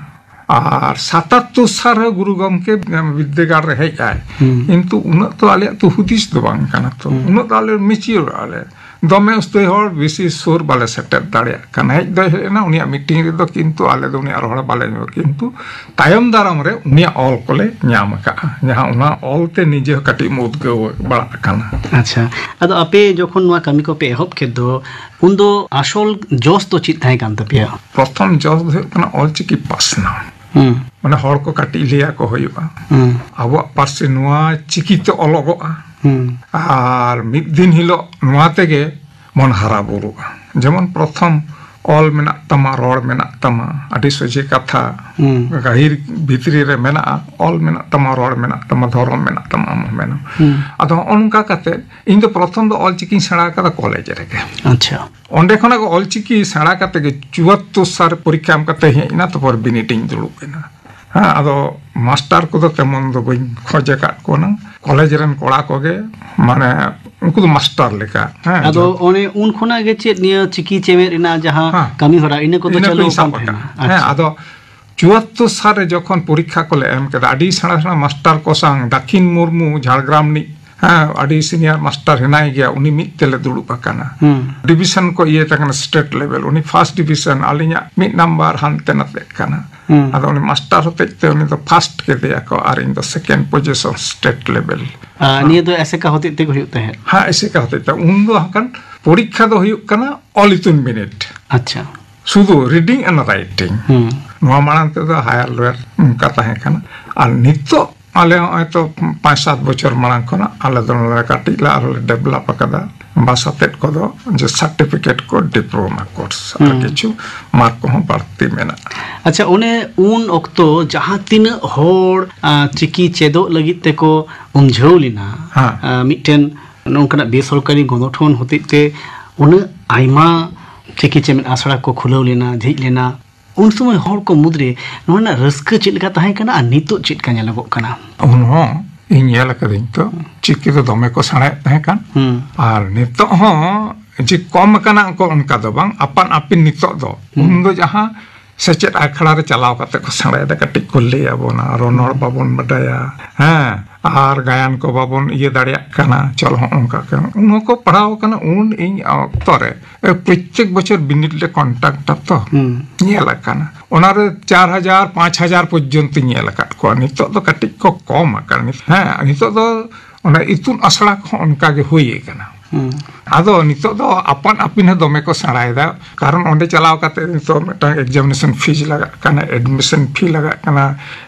ᱟᱨ ᱥᱟᱛᱟᱛᱛᱳᱨ ᱥᱟᱞ ᱨᱮ ᱜᱩᱨᱩ ᱜᱚᱢᱠᱮ ᱵᱤᱨᱫᱟᱹᱜᱟᱲ ᱨᱮ ᱦᱮᱡ ᱟᱭ, ᱦᱩᱸ᱾ ᱠᱤᱱᱛᱩ ᱩᱱᱟᱹᱜ ᱛᱚ ᱟᱞᱮᱭᱟᱜ ᱛᱚ ᱦᱩᱫᱤᱥ ᱫᱚ ᱵᱟᱝ ᱠᱟᱱᱟ ᱛᱚ, ᱦᱩᱸ᱾ ᱩᱱᱟᱹᱜ ᱫᱚ ᱟᱞᱮ ᱢᱤᱪᱤᱭᱳᱨ ᱟᱞᱮ ᱫᱚᱢᱮ ᱩᱥᱛᱟᱹᱭ ᱦᱚᱲ, ᱵᱮᱥᱤ ᱥᱩᱨ ᱵᱟᱞᱮ ᱥᱮᱴᱮᱨ ᱫᱟᱲᱮᱭᱟᱜ ᱠᱟᱱᱟ᱾ ᱦᱮᱡ ᱫᱚᱭ ᱦᱮᱡ ᱮᱱᱟ, ᱩᱱᱤᱭᱟᱜ ᱢᱤᱴᱤᱝ ᱨᱮᱫᱚ, ᱠᱤᱱᱛᱩ ᱟᱞᱮ ᱫᱚ ᱩᱱᱤᱭᱟᱜ ᱨᱚᱲ ᱵᱟᱞᱮ ᱟᱸᱡᱚᱢᱟ᱾ ᱠᱤᱱᱛᱩ ᱛᱟᱭᱚᱢ ᱫᱟᱨᱟᱢ ᱨᱮ ᱩᱱᱤᱭᱟᱜ ᱚᱞ ᱠᱚᱞᱮ ᱧᱟᱢ ᱟᱠᱟᱫᱼᱟ, ᱡᱟᱦᱟᱸ ᱚᱱᱟ ᱚᱞ ᱛᱮ ᱱᱤᱡᱮ ᱦᱚᱸ ᱠᱟᱹᱴᱤᱡ ᱮᱢ ᱩᱫᱽᱜᱟᱹᱣ ᱵᱟᱲᱟᱜ ᱠᱟᱱᱟ᱾ ᱟᱪᱪᱷᱟ, ᱟᱫᱚ ᱟᱯᱮ ᱡᱚᱠᱷᱚᱱ ᱱᱚᱣᱟ ᱠᱟᱹᱢᱤ ᱠᱚᱯᱮ ᱮᱦᱚᱵ ᱠᱮᱫ ᱫᱚ, ᱩᱱᱫᱚ ᱟᱥᱚᱞ ᱡᱚᱥ ᱫᱚ ᱪᱮᱫ ᱛᱟᱦᱮᱸ ᱠᱟᱱ ᱛᱟᱯᱮᱭᱟ? ᱯᱨᱚᱛᱷᱚᱢ ᱡᱚᱥ ᱫᱚ ᱦᱩᱭᱩᱜ ᱠᱟᱱᱟ ᱚᱞᱪᱤᱠᱤ ᱯᱟᱥᱱᱟᱣ᱾ ᱦᱩᱸ᱾ ᱢᱟᱱᱮ ᱦᱚᱲ ᱠᱚ ᱠᱟᱹᱴᱤᱡ ᱞᱟᱹᱭ ᱟᱠᱚ ᱦᱩᱭᱩᱜᱼᱟ᱾ ᱦᱩᱸ᱾ ᱟᱵᱚᱣᱟᱜ ᱯᱟᱹᱨᱥᱤ ᱱᱚᱣᱟ ᱪᱤᱠᱤ ᱛᱮ ᱚᱞᱚᱜᱚᱜᱼᱟ᱾ ᱦᱩᱸ᱾ ᱟᱨ ᱢᱤᱫ ᱫᱤᱱ ᱦᱤᱞᱳᱜ ᱱᱚᱣᱟ ᱛᱮᱜᱮ ᱵᱚᱱ ᱦᱟᱨᱟ ᱵᱩᱨᱩᱜᱼᱟ᱾ ᱡᱮᱢᱚᱱ ᱯᱨᱚᱛᱷᱚᱢ ᱚᱞ ᱢᱮᱱᱟᱜ ᱛᱟᱢᱟ, ᱨᱚᱲ ᱢᱮᱱᱟᱜ ᱛᱟᱢᱟ, ᱟᱹᱰᱤ ᱥᱚᱡᱷᱮ ᱠᱟᱛᱷᱟ᱾ ᱦᱩᱸ᱾ ᱜᱟᱹᱦᱤᱨ ᱵᱷᱤᱛᱨᱤ ᱨᱮ ᱢᱮᱱᱟᱜᱼᱟ, ᱚᱞ ᱢᱮᱱᱟᱜ ᱛᱟᱢᱟ, ᱨᱚᱲ ᱢᱮᱱᱟᱜ ᱛᱟᱢᱟ, ᱫᱷᱚᱨᱚᱢ ᱢᱮᱱᱟᱜ ᱛᱟᱢᱟ, ᱟᱢ ᱦᱚᱸ ᱢᱮᱱᱟᱢ᱾ ᱦᱩᱸ᱾ ᱟᱫᱚ ᱦᱚᱸᱜᱼᱚ ᱱᱚᱝᱠᱟ ᱠᱟᱛᱮ ᱤᱧ ᱫᱚ ᱯᱨᱚᱛᱷᱚᱢ ᱫᱚ ᱚᱞ ᱪᱤᱠᱤᱧ ᱥᱮᱬᱟ ᱟᱠᱟᱫᱟ ᱠᱚᱞᱮᱡᱽ ᱨᱮᱜᱮ᱾ ᱟᱪᱪᱷᱟ᱾ ᱚᱸᱰᱮ ᱠᱷᱚᱱᱟᱜ ᱜᱮ ᱚᱞ ᱪᱤᱠᱤ ᱥᱮᱬᱟ ᱠᱟᱛᱮ ᱜᱮ ᱪᱩᱣᱟᱛᱛᱳᱨ ᱥᱟᱞ ᱨᱮ ᱯᱚᱨᱤᱠᱠᱷᱟ ᱮᱢ ᱠᱟᱛᱮ ᱦᱮᱡ ᱮᱱᱟ, ᱛᱟᱨᱯᱚᱨ ᱵᱤᱱᱤᱰ ᱤᱧ ᱫᱩᱲᱩᱵ ᱮᱱᱟ᱾ ᱦᱮᱸ, ᱟᱫᱚ ᱢᱟᱥᱴᱟᱨ ᱠᱚᱫᱚ ᱛᱮᱢᱚᱱ ᱫᱚ ᱵᱟᱹᱧ ᱠᱷᱚᱡᱽ ᱟᱠᱟᱫ ᱠᱚᱣᱟ ᱱᱟᱝ᱾ ᱠᱚᱞᱮᱡᱽ ᱨᱮᱱ ᱠᱚᱲᱟ ᱠᱚᱜᱮ, ᱢᱟᱱᱮ, ᱩᱱᱠᱩ ᱫᱚ ᱢᱟᱥᱴᱟᱨ ᱞᱮᱠᱟ᱾ ᱦᱮᱸ, ᱟᱫᱚ ᱡᱚ- ᱚᱱᱮ ᱩᱱ ᱠᱷᱚᱱᱟᱜ ᱜᱮ ᱪᱮᱫ ᱱᱤᱭᱟᱹ ᱪᱤᱠᱤ ᱪᱮᱢᱮᱫ ᱨᱮᱱᱟᱜ ᱡᱟᱦᱟᱸ ᱦᱮᱸ᱾ ᱠᱟᱹᱢᱤ ᱦᱚᱨᱟ, ᱤᱱᱟᱹ ᱠᱚᱫᱚ ᱤᱱᱟᱹ ᱪᱟᱹᱞᱩ ᱠᱚᱧ ᱥᱟᱵ ᱟᱠᱟᱱ ᱟᱠᱟᱫ᱾ ᱛᱟᱦᱮᱱᱟ? ᱦᱮᱸ, ᱟᱪᱪᱷᱟ᱾ ᱟᱫᱚ ᱪᱩᱣᱟᱛᱛᱳᱨ ᱥᱟᱞ ᱨᱮ ᱡᱚᱠᱷᱚᱱ ᱯᱚᱨᱤᱠᱠᱷᱟ ᱠᱚᱞᱮ ᱮᱢ ᱠᱮᱫᱟ, ᱟᱹᱰᱤ ᱥᱮᱬᱟ ᱥᱮᱬᱟ ᱢᱟᱥᱴᱟᱨ ᱠᱚ ᱥᱟᱶ, ᱫᱟᱠᱷᱤᱱ ᱢᱩᱨᱢᱩ, ᱡᱷᱟᱲᱜᱨᱟᱢ ᱨᱤᱱᱤᱡ, ᱦᱮᱸ, ᱟᱹᱰᱤ ᱥᱤᱱᱤᱭᱟᱨ ᱢᱟᱥᱴᱟᱨ ᱦᱮᱱᱟᱭ ᱜᱮᱭᱟ, ᱩᱱᱤ ᱢᱤᱫ ᱛᱮᱞᱮ ᱫᱩᱲᱩᱵ ᱟᱠᱟᱱᱟ᱾ ᱦᱩᱸ᱾ ᱰᱤᱵᱤᱥᱚᱱ ᱠᱚ ᱤᱭᱟᱹ ᱛᱟᱦᱮᱸ ᱠᱟᱱᱟ, ᱥᱴᱮᱴ ᱞᱮᱵᱮᱞ, ᱩᱱᱤ ᱯᱷᱟᱥᱴ ᱰᱤᱵᱤᱥᱚᱱ, ᱟᱹᱞᱤᱧᱟᱜ ᱢᱤᱫ ᱱᱟᱢᱵᱟᱨ ᱦᱟᱱᱛᱮ ᱱᱟᱛᱮᱜ ᱠᱟᱱᱟ᱾ ᱦᱩᱸ᱾ ᱟᱫᱚ ᱩᱱᱤ ᱢᱟᱥᱴᱟᱨ ᱦᱚᱛᱮᱡ ᱛᱮ ᱩᱱᱤ ᱫᱚ ᱯᱷᱟᱥᱴ ᱠᱮᱫᱮᱭᱟ ᱠᱚ ᱟᱨ ᱤᱧ ᱫᱚ ᱥᱮᱠᱮᱱᱰ ᱯᱚᱡᱤᱥᱚᱱ ᱥᱴᱮᱴ ᱞᱮᱵᱮᱞ᱾ ᱟᱨ ᱱᱤᱭᱟᱹ ᱫᱚ ᱮᱥᱮᱠᱟ ᱦᱚᱛᱮᱡ ᱛᱮᱜᱮ ᱦᱩᱭᱩᱜ ᱛᱟᱦᱮᱸᱫ? ᱦᱮᱸ, ᱮᱥᱮᱠᱟ ᱦᱚᱛᱮᱡ ᱛᱮ᱾ ᱩᱱ ᱫᱚ ᱦᱟᱸᱜ ᱠᱷᱟᱱ ᱯᱚᱨᱤᱠᱠᱷᱟ ᱫᱚ ᱦᱩᱭᱩᱜ ᱠᱟᱱᱟ ᱚᱞ ᱤᱛᱩᱱ ᱵᱤᱱᱤᱰ᱾ ᱟᱪᱪᱷᱟ᱾ ᱥᱩᱫᱷᱩ reading and writing᱾ ᱦᱩᱸ᱾ ᱱᱚᱣᱟ ᱢᱟᱲᱟᱝ ᱛᱮᱫᱚ ᱦᱟᱭᱟᱨ ᱞᱳᱭᱟᱨ ᱚᱱᱠᱟ ᱛᱟᱦᱮᱸ ᱠᱟᱱᱟ᱾ ᱟᱨ ᱱᱤᱛᱚᱜ ᱟᱞᱮ ᱦᱚᱸᱜᱼᱚᱭ ᱛᱚ ᱯᱟᱸᱪ ᱥᱟᱛ ᱵᱚᱪᱷᱚᱨ ᱢᱟᱲᱟᱝ ᱠᱷᱚᱱᱟᱜ ᱟᱞᱮ ᱫᱚ ᱱᱚᱰᱮ ᱠᱟᱹᱴᱤᱡ ᱞᱮ ᱟᱨᱦᱚᱸ ᱞᱮ ᱰᱮᱵᱷᱞᱚᱯ ᱟᱠᱟᱫᱟ᱾ ᱵᱟᱥ ᱟᱛᱮᱫ ᱠᱚᱫᱚ ᱡᱮ ᱥᱟᱨᱴᱤᱯᱷᱤᱠᱮᱴ ᱠᱚ, ᱰᱤᱯᱞᱳᱢᱟ ᱠᱳᱨᱥ, ᱟᱨ ᱦᱩᱸ᱾ ᱠᱤᱪᱷᱩ ᱢᱟᱨᱠ ᱠᱚᱦᱚᱸ ᱵᱟᱹᱲᱛᱤ ᱢᱮᱱᱟᱜᱼᱟ᱾ ᱟᱪᱪᱷᱟ, ᱚᱱᱮ ᱩᱱ ᱚᱠᱛᱚ ᱡᱟᱦᱟᱸ ᱛᱤᱱᱟᱹᱜ ᱦᱚᱲ, ᱟ, ᱪᱤᱠᱤ ᱪᱮᱫᱚᱜ ᱞᱟᱹᱜᱤᱫ ᱛᱮᱠᱚ ᱩᱢᱡᱷᱟᱹᱣ ᱞᱮᱱᱟ, ᱦᱮᱸ᱾ ᱟ, ᱢᱤᱫᱴᱮᱱ ᱱᱚᱝᱠᱟᱱᱟᱜ ᱵᱮᱥᱚᱨᱠᱟᱨᱤ ᱜᱚᱱᱚᱴᱷᱚᱱ ᱦᱚᱛᱮᱡ ᱛᱮ ᱩᱱᱟᱹᱜ ᱟᱭᱢᱟ ᱪᱤᱠᱤ ᱪᱮᱢᱮᱫ ᱟᱥᱲᱟ ᱠᱚ ᱠᱷᱩᱞᱟᱹᱣ ᱞᱮᱱᱟ, ᱡᱷᱤᱡ ᱞᱮᱱᱟ, ᱩᱱ ᱥᱚᱢᱚᱭ ᱦᱚᱲ ᱠᱚ ᱢᱩᱫᱽᱨᱮ ᱱᱚᱣᱟ ᱨᱮᱱᱟᱜ ᱨᱟᱹᱥᱠᱟᱹ ᱪᱮᱫ ᱞᱮᱠᱟ ᱛᱟᱦᱮᱸ ᱠᱟᱱᱟ ᱟᱨ ᱱᱤᱛᱚᱜ ᱪᱮᱫ ᱞᱮᱠᱟ ᱧᱮᱞᱚᱜᱚᱜ ᱠᱟᱱᱟ? ᱩᱱ ᱦᱚᱸ ᱤᱧ ᱧᱮᱞ ᱟᱠᱟᱫᱟᱹᱧ ᱛᱚ, ᱪᱤᱠᱤ ᱫᱚ ᱫᱚᱢᱮ ᱠᱚ ᱥᱮᱬᱟᱭᱮᱫ ᱛᱟᱦᱮᱸ ᱠᱟᱱ᱾ ᱦᱩᱸ᱾ ᱟᱨ ᱱᱤᱛᱚᱜ ᱦᱚᱸ ᱡᱮ ᱠᱚᱢ ᱟᱠᱟᱱᱟ ᱠᱚ, ᱚᱱᱠᱟ ᱫᱚ ᱵᱟᱝ, ᱟᱯᱟᱱ ᱟᱹᱯᱤᱱ ᱱᱤᱛᱚᱜ ᱫᱚ᱾ ᱦᱩᱸ᱾ ᱩᱱ ᱫᱚ ᱡᱟᱦᱟᱸ ᱥᱮᱪᱮᱫ ᱟᱠᱷᱲᱟ ᱨᱮ ᱪᱟᱞᱟᱣ ᱠᱟᱛᱮ ᱠᱚ ᱥᱮᱬᱟᱭᱮᱫᱟ, ᱠᱟᱹᱴᱤᱡ ᱠᱚ ᱞᱟᱹᱭ ᱟᱵᱚᱱᱟ, ᱨᱚᱱᱚᱲ ᱵᱟᱵᱚᱱ ᱵᱟᱰᱟᱭᱟ, ᱦᱮᱸ, ᱟᱨ ᱜᱟᱭᱟᱱ ᱠᱚ ᱵᱟᱵᱚᱱ ᱤᱭᱟᱹ ᱫᱟᱲᱮᱭᱟᱜ ᱠᱟᱱᱟ, ᱪᱚᱞ ᱦᱚᱸ ᱚᱱᱠᱟ ᱠᱟᱱᱟ᱾ ᱩᱱ ᱦᱚᱸᱠᱚ ᱯᱟᱲᱦᱟᱣ ᱟᱠᱟᱱᱟ᱾ ᱩᱱ ᱤᱧ ᱚᱠᱛᱚ ᱨᱮ, ᱮ, ᱯᱨᱚᱛᱛᱮᱠ ᱵᱚᱪᱷᱚᱨ ᱵᱤᱱᱤᱰ ᱞᱮ ᱠᱚᱱᱰᱟᱠᱴᱟ ᱛᱚ, ᱦᱩᱸ᱾ ᱧᱮᱞ ᱟᱠᱟᱱᱟ᱾ ᱚᱱᱟᱨᱮ ᱪᱟᱨ ᱦᱟᱡᱟᱨ, ᱯᱟᱸᱪ ᱦᱟᱡᱟᱨ ᱯᱚᱨᱡᱚᱱᱛᱚ ᱧᱮᱞ ᱟᱠᱟᱫ ᱠᱚᱣᱟ᱾ ᱱᱤᱛᱚᱜ ᱫᱚ ᱠᱟᱹᱴᱤᱡ ᱠᱚ ᱠᱚᱢ ᱟᱠᱟᱱᱟ᱾ ᱦᱮᱸ, ᱱᱤᱛᱚᱜ ᱫᱚ ᱚᱱᱟ ᱤᱛᱩᱱ ᱟᱥᱲᱟ ᱠᱚᱦᱚᱸ ᱚᱱᱠᱟ ᱜᱮ ᱦᱩᱭ ᱟᱠᱟᱱᱟ᱾ ᱦᱩᱸ᱾ ᱟᱫᱚ ᱱᱤᱛᱚᱜ ᱫᱚ ᱟᱯᱟᱱ ᱟᱹᱯᱤᱱ ᱦᱚᱸ ᱫᱚᱢᱮ ᱠᱚ ᱥᱮᱬᱟᱭᱮᱫᱟ, ᱠᱟᱨᱚᱱ ᱚᱸᱰᱮ ᱪᱟᱞᱟᱣ ᱠᱟᱛᱮ ᱱᱤᱛᱚᱜ ᱢᱤᱫᱴᱟᱝ examination fees ᱞᱟᱜᱟᱜ ᱠᱟᱱᱟ, admission fee ᱞᱟᱜᱟᱜ ᱠᱟᱱᱟ,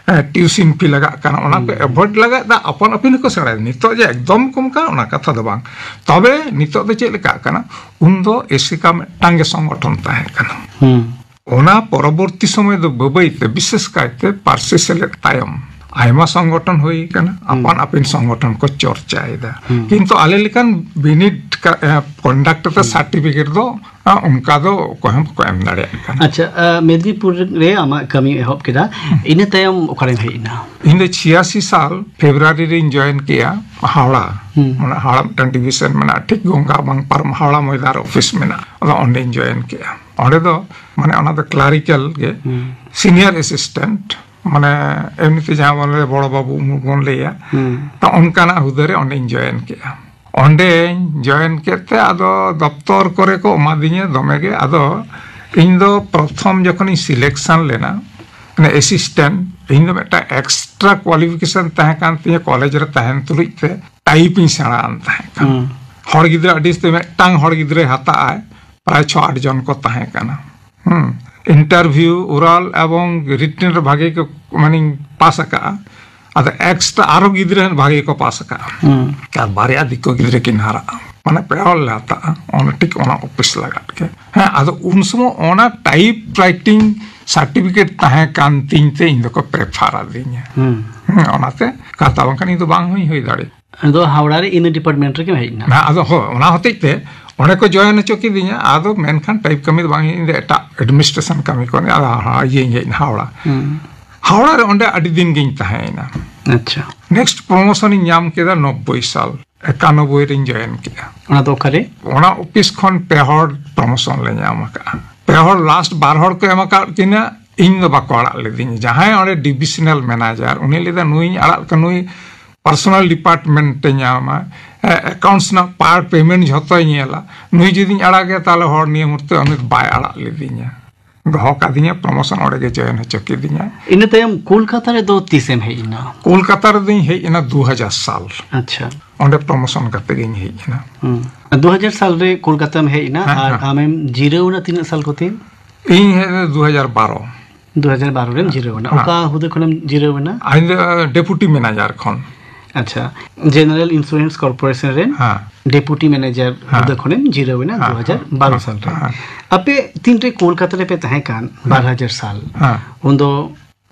tuition fee ᱞᱟᱜᱟᱜ ᱠᱟᱱᱟ, ᱚᱱᱟ ᱠᱚ ᱮᱵᱷᱚᱭᱮᱰ ᱞᱟᱜᱟᱜ ᱫᱟ᱾ ᱟᱯᱟᱱ ᱟᱹᱯᱤᱱ ᱦᱚᱸᱠᱚ ᱥᱮᱬᱟᱭᱮᱫᱟ᱾ ᱱᱤᱛᱚᱜ ᱡᱮ ᱮᱠᱫᱚᱢ ᱠᱚᱢ ᱠᱟᱱᱟ, ᱚᱱᱟ ᱠᱟᱛᱷᱟ ᱫᱚ ᱵᱟᱝ᱾ ᱛᱚᱵᱮ ᱱᱤᱛᱚᱜ ᱫᱚ ᱪᱮᱫ ᱞᱮᱠᱟᱜ ᱠᱟᱱᱟ, ᱩᱱᱫᱚ ᱮᱥᱮᱠᱟ ᱢᱤᱫᱴᱟᱝ ᱜᱮ ᱥᱚᱝᱜᱚᱴᱷᱚᱱ ᱛᱟᱦᱮᱸ ᱠᱟᱱᱟ᱾ ᱚᱱᱟ ᱯᱚᱨᱚᱵᱚᱨᱛᱤ ᱥᱚᱢᱚᱭ ᱫᱚ ᱵᱟᱹᱵᱟᱹᱭ ᱛᱮ, ᱵᱤᱥᱮᱥ ᱠᱟᱭᱛᱮ ᱯᱟᱹᱨᱥᱤ ᱥᱮᱞᱮᱫ ᱛᱟᱭᱚᱢ, ᱟᱭᱢᱟ ᱥᱚᱝᱜᱚᱴᱷᱚᱱ ᱦᱩᱭ ᱠᱟᱱᱟ, ᱟᱯᱟᱱ ᱟᱯᱤᱱ ᱥᱚᱝᱜᱚᱴᱷᱚᱱ ᱠᱚ ᱪᱚᱨᱪᱟᱭᱮᱫᱟ᱾ ᱠᱤᱱᱛᱩ ᱟᱞᱮ ᱞᱮᱠᱟᱱ ᱵᱤᱱᱤᱰ ᱠᱟ-, ᱮ, ᱠᱚᱱᱰᱟᱠᱴ ᱠᱟᱛᱮ ᱥᱟᱨᱴᱤᱯᱷᱤᱠᱮᱴ ᱫᱚ, ᱟ, ᱚᱱᱠᱟ ᱫᱚ ᱚᱠᱚᱭ ᱦᱚᱸ ᱵᱟᱠᱚ ᱮᱢ ᱫᱟᱲᱮᱭᱟᱜ ᱠᱟᱱᱟ᱾ ᱟᱪᱪᱷᱟ, ᱟ, ᱢᱮᱫᱽᱱᱤᱯᱩᱨ ᱨᱮ ᱟᱢᱟᱜ ᱠᱟᱹᱢᱤ ᱮᱦᱚᱵ ᱠᱮᱫᱟ, ᱤᱱᱟᱹ ᱛᱟᱭᱚᱢ ᱚᱠᱟᱨᱮᱢ ᱦᱮᱡ ᱮᱱᱟ? ᱤᱧ ᱫᱚ ᱪᱷᱤᱭᱟᱥᱤ ᱥᱟᱞ ᱯᱷᱮᱵᱽᱨᱩᱣᱟᱨᱤ ᱨᱤᱧ ᱡᱚᱭᱮᱱ ᱠᱮᱜᱼᱟ ᱦᱟᱣᱲᱟ᱾ ᱦᱩᱸ᱾ ᱢᱟᱱᱮ ᱦᱟᱣᱲᱟ ᱢᱤᱫᱴᱟᱝ ᱰᱤᱵᱷᱤᱥᱚᱱ ᱢᱮᱱᱟᱜᱼᱟ, ᱴᱷᱤᱠ ᱜᱚᱝᱜᱟ ᱵᱟᱝ ᱯᱟᱨᱚᱢ ᱦᱟᱣᱲᱟ ᱢᱚᱭᱫᱟᱱ ᱨᱮ ᱚᱯᱷᱤᱥ ᱢᱮᱱᱟᱜᱼᱟ, ᱟᱫᱚ ᱚᱸᱰᱮᱧ ᱡᱚᱭᱮᱱ ᱠᱮᱜᱼᱟ᱾ ᱚᱸᱰᱮ ᱫᱚ ᱢᱟᱱᱮ ᱚᱱᱟ ᱫᱚ ᱠᱞᱟᱨᱤᱠᱟᱞ ᱜᱮ, ᱦᱩᱸ᱾ ᱥᱤᱱᱤᱭᱟᱨ ᱮᱥᱤᱥᱴᱮᱱᱴ, ᱢᱟᱱᱮ ᱮᱢᱱᱤᱛᱮ ᱡᱟᱦᱟᱸ ᱵᱚᱱ ᱞᱟᱹᱭᱟ ᱵᱚᱲᱚ ᱵᱟᱹᱵᱩ ᱩᱢᱩᱞ ᱵᱚᱱ ᱞᱟᱹᱭᱟ, ᱦᱩᱸ᱾ ᱛᱚ ᱚᱱᱠᱟᱱᱟᱜ ᱦᱩᱫᱟᱹ ᱨᱮ ᱚᱸᱰᱮᱧ ᱡᱚᱭᱮᱱ ᱠᱮᱜᱼᱟ᱾ ᱚᱸᱰᱮᱧ ᱡᱚᱭᱮᱱ ᱠᱮᱫ ᱛᱮ ᱟᱫᱚ ᱫᱚᱯᱛᱚᱨ ᱠᱚᱨᱮ ᱠᱚ ᱮᱢᱟᱫᱤᱧᱟ ᱫᱚᱢᱮ ᱜᱮ᱾ ᱟᱫᱚ ᱤᱧ ᱫᱚ ᱯᱨᱚᱛᱷᱚᱢ ᱡᱚᱠᱷᱚᱱᱤᱧ ᱥᱤᱞᱮᱠᱥᱚᱱ ᱞᱮᱱᱟ, ᱢᱟᱱᱮ ᱮᱥᱤᱥᱴᱮᱱᱴ, ᱤᱧ ᱫᱚ ᱢᱤᱫᱴᱟᱝ ᱮᱠᱥᱴᱨᱟ ᱠᱳᱣᱟᱞᱤᱯᱷᱤᱠᱮᱥᱚᱱ ᱛᱟᱦᱮᱸ ᱠᱟᱱ ᱛᱤᱧᱟᱹ ᱠᱚᱞᱮᱡᱽ ᱨᱮ ᱛᱟᱦᱮᱱ ᱛᱩᱞᱩᱡ ᱛᱮ, ᱴᱟᱭᱤᱯ ᱤᱧ ᱥᱮᱬᱟ ᱟᱱ ᱛᱟᱦᱮᱸ ᱠᱟᱱᱟ᱾ ᱦᱩᱸ᱾ ᱦᱚᱲ ᱜᱤᱫᱽᱨᱟᱹ ᱟᱹᱰᱤ ᱩᱥᱛᱟᱹᱨ, ᱢᱤᱫᱴᱟᱝ ᱦᱚᱲ ᱜᱤᱫᱽᱨᱟᱹᱭ ᱦᱟᱛᱟᱜ ᱟᱭ, ᱯᱨᱟᱭ ᱪᱷᱚ ᱟᱴ ᱡᱚᱱ ᱠᱚ ᱛᱟᱦᱮᱸ ᱠᱟᱱᱟ᱾ ᱦᱩᱸ᱾ ᱤᱱᱴᱟᱨᱵᱷᱤᱭᱩ, ᱳᱨᱟᱞ ᱮᱵᱚᱝ ᱨᱤᱴᱮᱱ ᱨᱮ ᱵᱷᱟᱜᱮ ᱠᱚ, ᱢᱟᱱᱮᱧ ᱯᱟᱥ ᱟᱠᱟᱜᱼᱟ᱾ ᱟᱫᱚ ᱮᱠᱥᱴᱨᱟ ᱟᱨᱚ ᱜᱤᱫᱽᱨᱟᱹ ᱵᱷᱟᱜᱮ ᱠᱚ ᱯᱟᱥ ᱟᱠᱟᱜᱼᱟ᱾ ᱦᱩᱸ᱾ ᱟᱨ ᱵᱟᱨᱭᱟ ᱫᱤᱠᱩ ᱜᱤᱫᱽᱨᱟᱹ ᱠᱤᱱ ᱦᱟᱨᱟᱜᱼᱟ᱾ ᱢᱟᱱᱮ ᱯᱮ ᱦᱚᱲ ᱞᱮ ᱦᱟᱛᱟᱜᱼᱟ᱾ ᱚᱱᱟ ᱴᱷᱤᱠ ᱚᱱᱟ ᱚᱯᱷᱤᱥ ᱞᱟᱜᱟᱫ ᱜᱮ᱾ ᱦᱮᱸ, ᱟᱫᱚ ᱩᱱ ᱥᱚᱢᱚᱭ ᱚᱱᱟ ᱴᱟᱭᱤᱯ ᱨᱟᱭᱴᱤᱝ ᱥᱟᱨᱴᱤᱯᱷᱤᱠᱮᱴ ᱛᱟᱦᱮᱸ ᱠᱟᱱ ᱛᱤᱧ ᱛᱮ ᱤᱧ ᱫᱚᱠᱚ ᱯᱨᱮᱯᱷᱟᱨ ᱟᱹᱫᱤᱧᱟ᱾ ᱦᱩᱸ᱾ ᱦᱮᱸ, ᱚᱱᱟᱛᱮ ᱠᱟᱛᱷᱟ ᱵᱟᱝᱠᱷᱟᱱ ᱤᱧ ᱫᱚ ᱵᱟᱝ ᱦᱚᱸᱧ ᱦᱩᱭ ᱫᱟᱲᱮᱭᱟᱜᱼᱟ᱾ ᱟᱫᱚ ᱦᱟᱣᱲᱟ ᱨᱮ ᱤᱱᱟᱹ ᱰᱤᱯᱟᱨᱴᱢᱮᱱᱴ ᱨᱮᱜᱮᱢ ᱦᱮᱡ ᱮᱱᱟ? ᱦᱮᱸ, ᱟᱫᱚ ᱦᱳᱭ, ᱚᱱᱟ ᱦᱚᱛᱮᱡ ᱛᱮ ᱚᱸᱰᱮ ᱠᱚ ᱡᱚᱭᱮᱱ ᱦᱚᱪᱚ ᱠᱤᱫᱤᱧᱟ᱾ ᱟᱫᱚ ᱢᱮᱱᱠᱷᱟᱱ ᱴᱟᱭᱤᱯ ᱠᱟᱹᱢᱤ ᱫᱚ ᱵᱟᱝ, ᱤᱧ ᱫᱚ ᱮᱴᱟᱜ ᱮᱰᱢᱤᱱᱤᱥᱴᱨᱮᱥᱚᱱ ᱠᱟᱹᱢᱤ ᱠᱚ, ᱟᱫᱚ ᱦᱟ-, ᱤᱭᱟᱹᱧ ᱦᱮᱡ ᱮᱱᱟ ᱦᱟᱣᱲᱟ᱾ ᱦᱩᱸ᱾ ᱦᱟᱣᱲᱟ ᱨᱮ ᱚᱸᱰᱮ ᱟᱹᱰᱤ ᱫᱤᱱ ᱜᱤᱧ ᱛᱟᱦᱮᱸᱭᱮᱱᱟ᱾ ᱟᱪᱪᱷᱟ᱾ ᱱᱮᱠᱥᱴ ᱯᱨᱚᱢᱳᱥᱚᱱ ᱤᱧ ᱧᱟᱢ ᱠᱮᱫᱟ ᱱᱚᱵᱵᱳᱭ ᱥᱟᱞ, ᱮᱠᱟᱱᱚᱵᱵᱳᱭ ᱨᱤᱧ ᱡᱚᱭᱮᱱ ᱠᱮᱫᱟ᱾ ᱚᱱᱟ ᱫᱚ ᱚᱠᱟᱨᱮ? ᱚᱱᱟ ᱚᱯᱷᱤᱥ ᱠᱷᱚᱱ ᱯᱮ ᱦᱚᱲ ᱯᱨᱚᱢᱳᱥᱚᱱ ᱞᱮ ᱧᱟᱢ ᱟᱠᱟᱫᱼᱟ᱾ ᱯᱮ ᱦᱚᱲ ᱞᱟᱥᱴ ᱵᱟᱨ ᱦᱚᱲ ᱠᱚ ᱮᱢ ᱟᱠᱟᱫ ᱠᱤᱱᱟ, ᱤᱧ ᱫᱚ ᱵᱟᱠᱚ ᱟᱲᱟᱜ ᱞᱤᱫᱤᱧᱟ᱾ ᱡᱟᱦᱟᱸᱭ ᱚᱸᱰᱮ ᱰᱤᱵᱤᱥᱚᱱᱟᱞ ᱢᱮᱱᱮᱡᱟᱨ, ᱩᱱᱤ ᱞᱟᱹᱭᱫᱟ, "ᱱᱩᱭᱤᱧ ᱟᱲᱟᱜ ᱠᱟ-, ᱱᱩᱭ ᱯᱟᱨᱥᱚᱱᱟᱞ ᱰᱤᱯᱟᱨᱴᱢᱮᱱᱴ ᱮ ᱧᱟᱢᱟ, ᱮ, ᱮᱠᱟᱣᱩᱱᱴᱥ ᱨᱮᱱᱟᱜ ᱯᱟᱨ ᱯᱮᱢᱮᱱᱴ ᱡᱷᱚᱛᱚᱭ ᱧᱮᱞᱟ, ᱱᱩᱭ ᱡᱩᱫᱤᱧ ᱟᱲᱟᱜᱮ, ᱛᱟᱦᱚᱞᱮ ᱦᱚᱲ ᱱᱤᱭᱟᱹ ᱢᱩᱦᱩᱨᱛᱮ ᱩᱱᱤ ᱫᱚ ᱵᱟᱭ ᱟᱲᱟᱜ ᱞᱤᱫᱤᱧᱟ᱾" ᱫᱚᱦᱚ ᱠᱟᱫᱤᱧᱟ, ᱯᱨᱚᱢᱳᱥᱚᱱ ᱚᱸᱰᱮ ᱜᱮ ᱡᱚᱭᱮᱱ ᱦᱚᱪᱚ ᱠᱤᱫᱤᱧᱟ᱾ ᱤᱱᱟᱹ ᱛᱟᱭᱚᱢ ᱠᱳᱞᱠᱟᱛᱟ ᱨᱮᱫᱚ ᱛᱤᱥᱮᱢ ᱦᱮᱡ ᱮᱱᱟ? ᱠᱳᱞᱠᱟᱛᱟ ᱨᱮᱫᱚᱧ ᱦᱮᱡ ᱮᱱᱟ ᱫᱩ ᱦᱟᱡᱟᱨ ᱥᱟᱞ᱾ ᱟᱪᱪᱷᱟ᱾ ᱚᱸᱰᱮ ᱯᱨᱚᱢᱳᱥᱚᱱ ᱠᱟᱛᱮ ᱜᱤᱧ ᱦᱮᱡ ᱮᱱᱟ᱾ ᱦᱩᱸ᱾ ᱫᱩ ᱦᱟᱡᱟᱨ ᱥᱟᱞ ᱨᱮ ᱠᱳᱞᱠᱟᱛᱟᱢ ᱦᱮᱡ ᱮᱱᱟ᱾ ᱦᱮᱸ, ᱟᱨ ᱦᱮᱸ᱾ ᱟᱢᱮᱢ ᱡᱤᱨᱟᱹᱣ ᱮᱱᱟ ᱛᱤᱱᱟᱹᱜ ᱥᱟᱞ ᱠᱚᱛᱮ? ᱤᱧ ᱦᱮᱡ ᱮᱱᱟ ᱫᱩ ᱦᱟᱡᱟᱨ ᱵᱟᱨᱚ᱾ ᱫᱩ ᱦᱟᱡᱟᱨ ᱵᱟᱨᱚ ᱨᱮᱢ ᱡᱤᱨᱟᱹᱣ ᱮᱱᱟ᱾ ᱦᱮᱸ᱾ ᱚᱠᱟ ᱦᱩᱫᱟᱹ ᱠᱷᱚᱱᱮᱢ ᱡᱤᱨᱟᱹᱣ ᱮᱱᱟ? ᱤᱧ ᱫᱚ ᱰᱮᱯᱩᱴᱤ ᱢᱮᱱᱮᱡᱟᱨ ᱠᱷᱚᱱ᱾ ᱟᱪᱪᱷᱟ, ᱡᱮᱱᱟᱨᱮᱞ ᱤᱱᱥᱩᱨᱮᱱᱥ ᱠᱚᱨᱯᱳᱨᱮᱥᱚᱱ ᱨᱮᱱ ᱦᱮᱸ᱾ ᱰᱮᱯᱩᱴᱤ ᱢᱮᱱᱮᱡᱟᱨ ᱦᱮᱸ᱾ ᱦᱩᱫᱟᱹ ᱠᱷᱚᱱᱮᱢ ᱡᱤᱨᱟᱹᱣ ᱮᱱᱟ ᱦᱮᱸ, ᱫᱩ ᱦᱟᱡᱟᱨ ᱵᱟᱨᱚ ᱥᱟᱞ ᱨᱮ᱾ ᱦᱮᱸ᱾ ᱟᱯᱮ ᱛᱤᱱᱨᱮ ᱠᱳᱞᱠᱟᱛᱟ ᱨᱮᱯᱮ ᱛᱟᱦᱮᱸ ᱠᱟᱱ ᱵᱟᱨ ᱦᱟᱡᱟᱨ ᱥᱟᱞ, ᱦᱮᱸ᱾ ᱩᱱᱫᱚ